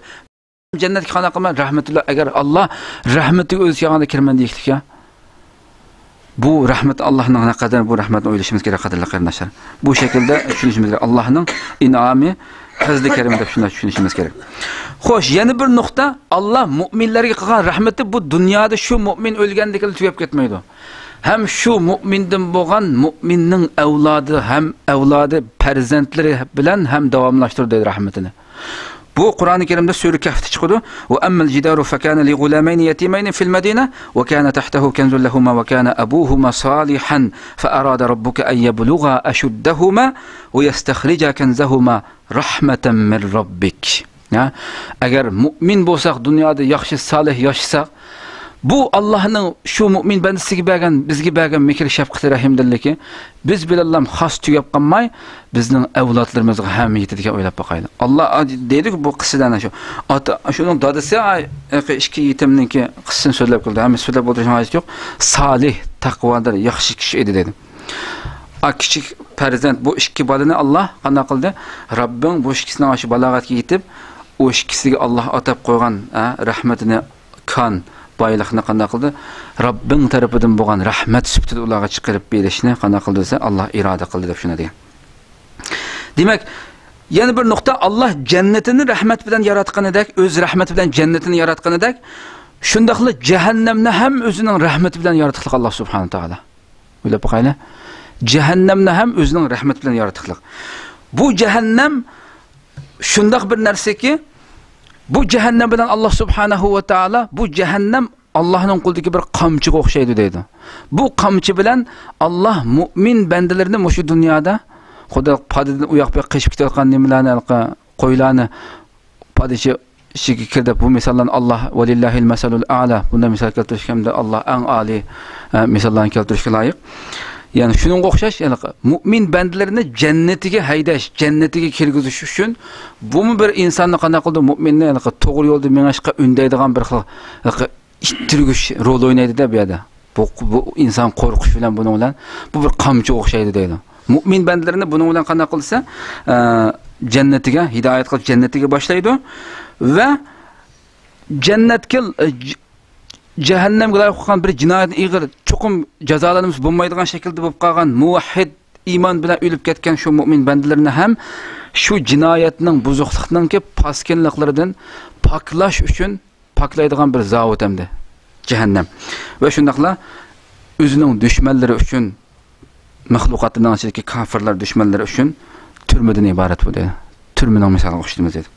جەننەتكە قانداق قىلىمەن؟ رەھمەتۇللا. ئەگەر ئاللا رەھمىتىگە ئۆزى كەلگەندە كىرىمەن دېيىشلىك يا. بۇ رەھمەت ئاللانىڭ نەقەدەر، بۇ رەھمەتنى ئويلىشىمىز كېرەك، قەدىرلىك قېرىنداشلار. بۇ شەكىلدە چۈشىنىشىمىز كېرەك. ئاللانىڭ ئىنئامى، پەزلى كەرىمى دەپ شۇنداق چۈشىنىشىمىز كېرەك. خوش، يەنە بىر نۇقتا، ئاللا مۇئمىنلەرگە قىلغان رەھمىتى بۇ دۇنيادا شۇ مۇئمىن ئۆلگەندىكىلا تۈگەپ كەتمەيدۇ. ھەم شۇ مۇئمىندىن بولغان مۇئمىننىڭ ئەۋلادى ھەم ئەۋلادى، پەرزەنتلىرى بىلەن ھەم داۋاملاشتۇرىدۇ رەھمىتىنى. بۇ قۇرئانى كەرىمدە سۈرە كەھفتە چىقىدۇ. «وأما الجدار فكان لغلامين يتيمين في المدينة وكان تحته كنز لهما وكان أبوهما صالحا فأراد ربك أن يبلغا أشدهما ويستخرجا كنزهما رحمة من ربك.» ھە؟ ئەگەر مۇئمىن بولساق، دۇنيادا ياخشى، سالىھ ياشىساق، بۇ ئاللانىڭ شۇ مۇئمىن بەندىسىگە بەرگەن، بىزگە بەرگەن مېھىر شەپقىتى، رەھىمدىللىكى بىز بىلەنلا خاس تۈگەپ قالماي، بىزنىڭ ئەۋلادلىرىمىزغا ھەم يېتىدىكەن، ئويلاپ باقايلى. ئاللا دەيدىكى بۇ قىسسىدە ئەنە شۇ ئاتا، شۇنىڭ دادىسى، ئاي، ئىككى يېتىمنىڭكى قىسسىسىنى سۆزلەپ كەلدى. ھەممىسى سۆزلەپ ئولتۇرۇشنىڭ ھاجىتى يوق. سالىھ، تەقۋادار، ياخشى كىشى ئىدى دېدى. ئا، كىچىك پەرزەنت، بۇ ئىككى بالىنى ئاللا قانداق قىلدى؟ رەببىڭ بۇ ئىككىسىنىڭ ئاشۇ بالاغەتكە يېتىپ، ئۇ ئىككىسىگە ئاللا ئاتاپ قويغان، ئا، رەھمىتىنى، كان، بايلىقنى قانداق قىلدى؟ رەببىڭ تەرىپىدىن بولغان رەھمەت سۈپىتىدە ئۇلارغا چىقىرىپ بېرىشنى قانداق قىلدى دېسە، ئاللا ئىرادە قىلدى دەپ شۇنى دېگەن. دېمەك، يەنە بىر نۇقتا، ئاللا جەننىتىنى رەھمەت بىلەن ياراتقىنىدەك، ئۆز رەھمىتى بىلەن جەننىتىنى ياراتقىنىدەك، شۇنداقلا جەھەننەمنى ھەم ئۆزىنىڭ رەھمىتى بىلەن ياراتقانلىق ئاللا سۇبھانەھۇ ۋە تائالا. ئويلاپ باقايلى. جەھەننەمنى ھەم ئۆزىنىڭ رەھمىتى بىلەن ياراتقانلىق. بۇ جەھەننەم شۇنداق بىر نەرسىكى، بۇ جەھەننەم بىلەن ئاللا سۇبھانەھۇ ۋە تائالا، بۇ جەھەننەم ئاللانىڭ قولىدىكى بىر قامچىغا ئوخشايدۇ دەيدۇ. بۇ قامچا بىلەن ئاللا مۇئمىن بەندىلىرىنى مۇشۇ دۇنيادا، خۇدا پادىدىن ئۇ ياق بۇ ياققا قېچىپ كېتىۋاتقان نېمىلەرنى، ھېلىقى قويلارنى پادىچى ئىچىگە كىر دەپ، بۇ مىساللارنى ئاللا، ۋەلىللاھىل مەسەلۇل ئەلا، بۇنداق مىسال كەلتۈرۈشكە ھەمدە ئاللا ئەڭ ئالىي، ئە، مىساللارنى كەلتۈرۈشكە لايىق. يەنى شۇنىڭغا ئوخشاش، يەنى مۇئمىن بەندىلىرىنى جەننىتىگە ھەيدەش، جەننىتىگە كىرگۈزۈش ئۈچۈن، بۇمۇ بىر ئىنساننى قانداق قىلىدۇ؟ مۇئمىننى، يەنى توغرا يولدا مېڭىشقا ئۈندەيدىغان بىر خىل، يەنى ئىتتىرگۈچ رول ئوينايدۇ-دە بۇ يەردە. بۇ، بۇ ئىنسان قورقۇش بىلەن بۇنىڭ بىلەن، بۇ بىر قامچىغا ئوخشايدۇ دەيدۇ. مۇئمىن بەندىلىرىنى بۇنىڭ بىلەن قانداق قىلسا، ئە، جەننىتىگە، ھىدايەت قىلىپ جەننىتىگە باشلايدۇ ۋە جەننەتكە، ئە، ج-، جەھەننەمگە لايىق بولغان بىر جىنايەتنى ئېغىر، چوقۇم جازالانمىسا بولمايدىغان شەكىلدە بولۇپ قالغان مۇۋەھھىد، ئىمان بىلەن ئۆلۈپ كەتكەن شۇ مۇئمىن بەندىلىرىنى ھەم شۇ جىنايەتنىڭ، بۇزۇقلۇقنىڭكى پاسكىنلىقلىرىدىن پاكلاش ئۈچۈن پاكلايدىغان بىر زاۋۇت ئەمدى جەھەننەم. ۋە شۇنداقلا ئۆزىنىڭ دۈشمەنلىرى ئۈچۈن، مەخلۇقاتنىڭ ئىچىدىكى كاپىرلار دۈشمەنلىرى ئۈچۈن تۈرمىدىن ئىبارەت بۇ دەيدۇ. تۈرمىنىڭ مىسالىغا ئوخشىتىمىز دەيدۇ.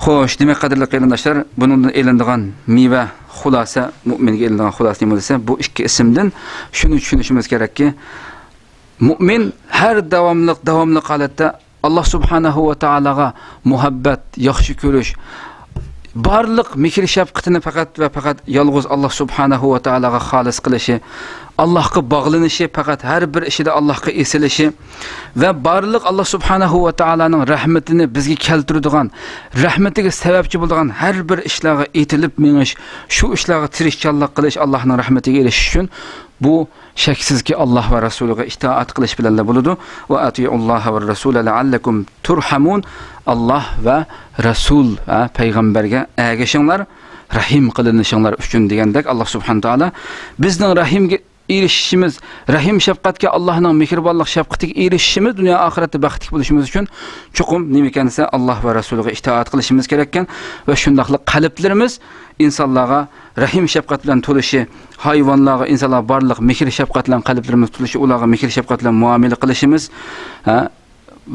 خوش، دېمەك، قەدىرلىك قېرىنداشلار، بۇنىڭدىن ئېلىنىدىغان مېۋە، خۇلاسە، مۇئمىنگە ئېلىنىدىغان خۇلاسە نېمە دېسە، بۇ ئىككى ئىسىمدىن شۇنى چۈشىنىشىمىز كېرەككى، مۇئمىن ھەر داۋاملىق، داۋاملىق ھالەتتە ئاللا سۇبھانەھۇ ۋە تائالاغا مۇھەببەت، ياخشى كۆرۈش، بارلىق مېھىر شەپقىتىنى پەقەت ۋە پەقەت يالغۇز ئاللا سۇبھانەھۇ ۋە تائالاغا خالىس قىلىشى، ئاللاھقا باغلىنىشى، پەقەت ھەر بىر ئىشىدا ئاللاھقا ئېسىلىشى ۋە بارلىق ئاللا سۇبھانەھۇ ۋە تائالانىڭ رەھمىتىنى بىزگە كەلتۈرىدىغان، رەھمىتىگە سەۋەبچى بولىدىغان ھەر بىر ئىشلارغا ئېتىلىپ مېڭىش، شۇ ئىشلارغا تىرىشچانلىق قىلىش، ئاللاھنىڭ رەھمىتىگە ئېرىشىش ئۈچۈن بۇ شەكسىزكى، ئاللاھ ۋە رەسۇلىغا ئىتائەت قىلىش بىلەنلا بولىدۇ. «ۋە ئەتىئۇللاھە ۋە رەسۇلە لەئەللەكۇم تۇرھەمۇن.» ئاللاھ ۋە رەسۇل، ھە، پەيغەمبەرگە ئەگىشىڭلار، رەھىم قىلىنىشىڭلار ئۈچۈن دېگەندەك، ئاللاھ سۇبھانەھۇ تائالا بىزنىڭ رەھىمگە ئېرىشىشىمىز، رەھىم شەپقەتكە، ئاللاھنىڭ مېھرىبانلىق شەپقىتىگە ئېرىشىشىمىز، دۇنيا ئاخىرەتتە بەختلىك بولۇشىمىز ئۈچۈن چوقۇم نېمە ئىكەن دېسە، ئاللاھ ۋە رەسۇلىغا ئىتائەت قىلىشىمىز كېرەككەن ۋە شۇنداقلا قەلبلىرىمىز ئىنسانلارغا رەھىم شەپقەت بىلەن تولۇشى، ھايۋانلارغا، ئىنسانلارغا بارلىق مېھىر شەپقەت بىلەن قەلبلىرىمىز تولۇشى، ئۇلارغا مېھىر شەپقەت بىلەن مۇئامىلە قىلىشىمىز، ھە،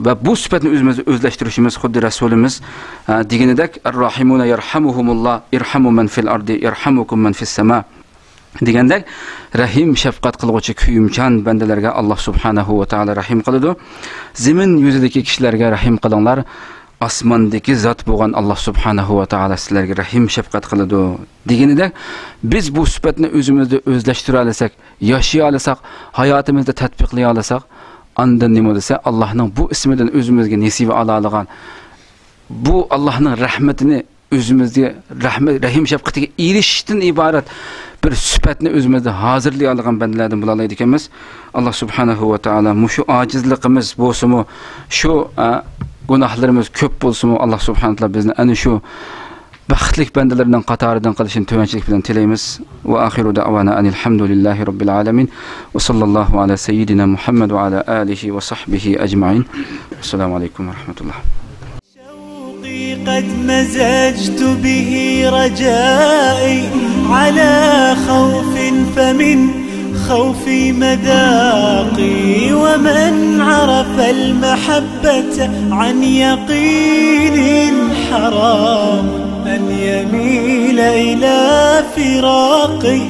ۋە بۇ سۈپەتنى ئۆزىمىزدە ئۆزلەشتۈرۈشىمىز، خۇددى رەسۇلىمىز، ھە، دېگىنىدەك، «ئەرراھىمۇنە يەرھەمۇھۇمۇللاھ، ئىرھەمۇ مەن فىل ئەردى، يەرھەمۇكۇم مەن فىس سەما» دېگەندەك، رەھىم شەپقەت قىلغۇچى كۆيۈمچان بەندىلەرگە ئاللاھ سۇبھانەھۇ ۋە تائالا رەھىم قىلىدۇ. زېمىن يۈزىدىكى كىشىلەرگە رەھىم قىلىڭلار. ئاسماندىكى زات بولغان ئاللا سۇبھانەھۇ ۋە تائالا سىلەرگە رەھىم شەپقەت قىلىدۇ دېگىنىدەك، بىز بۇ سۈپەتنى ئۆزىمىزدە ئۆزلەشتۈرەلىسەك، ياشىيالىساق، ھاياتىمىزدا تەتبىقلىيالىساق، ئاندىن نېمە دېسە، ئاللانىڭ بۇ ئىسمىدىن ئۆزىمىزگە نېسىۋە ئالالىغان، بۇ ئاللانىڭ رەھمىتىنى ئۆزىمىزگە، رەھمەت، رەھىم شەپقىتىگە ئېرىشىشتىن ئىبارەت بىر سۈپەتنى ئۆزىمىزدە ھازىرلىيالىغان بەندىلەردىن بولالايدىكەنمىز. ئاللا سۇبھانەھۇ ۋە تائالا مۇشۇ ئاجىزلىقىمىز بولسىمۇ، شۇ، ئە، گۇناھلىرىمىز كۆپ بولسىمۇ، ئاللا سۇبھانەھۇ ۋە تائالا بىزنى ئەنە شۇ بەختلىك بەندىلىرىنىڭ قاتارىدىن قىلىشىنى تۆۋەنچىلىك بىلەن تىلەيمىز. ۋە ئاخىرۇ دەئۋانا ئەنىل ھەمدۇلىللاھى رەببىل ئالەمىن. ۋە ساللاللاھۇ ئەلا سەييىدىنا مۇھەممەد ۋە ئەلا ئالىھى ۋە سەھبىھى ئەجمەئىن. ۋەسسالامۇ ئەلەيكۇم ۋە رەھمەتۇللاھ. شوقى قەد مەزەجتۇ بىھى رەجائى ئەلا خەۋفىن فەمىن خەۋفى مەزاقى. ومن عرف المحبة عن يقين حرام أن يميل إلى فراقي.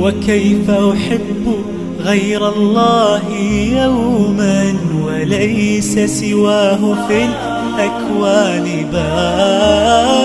وكيف أحب غير الله يوما وليس سواه في الأكوان باقي.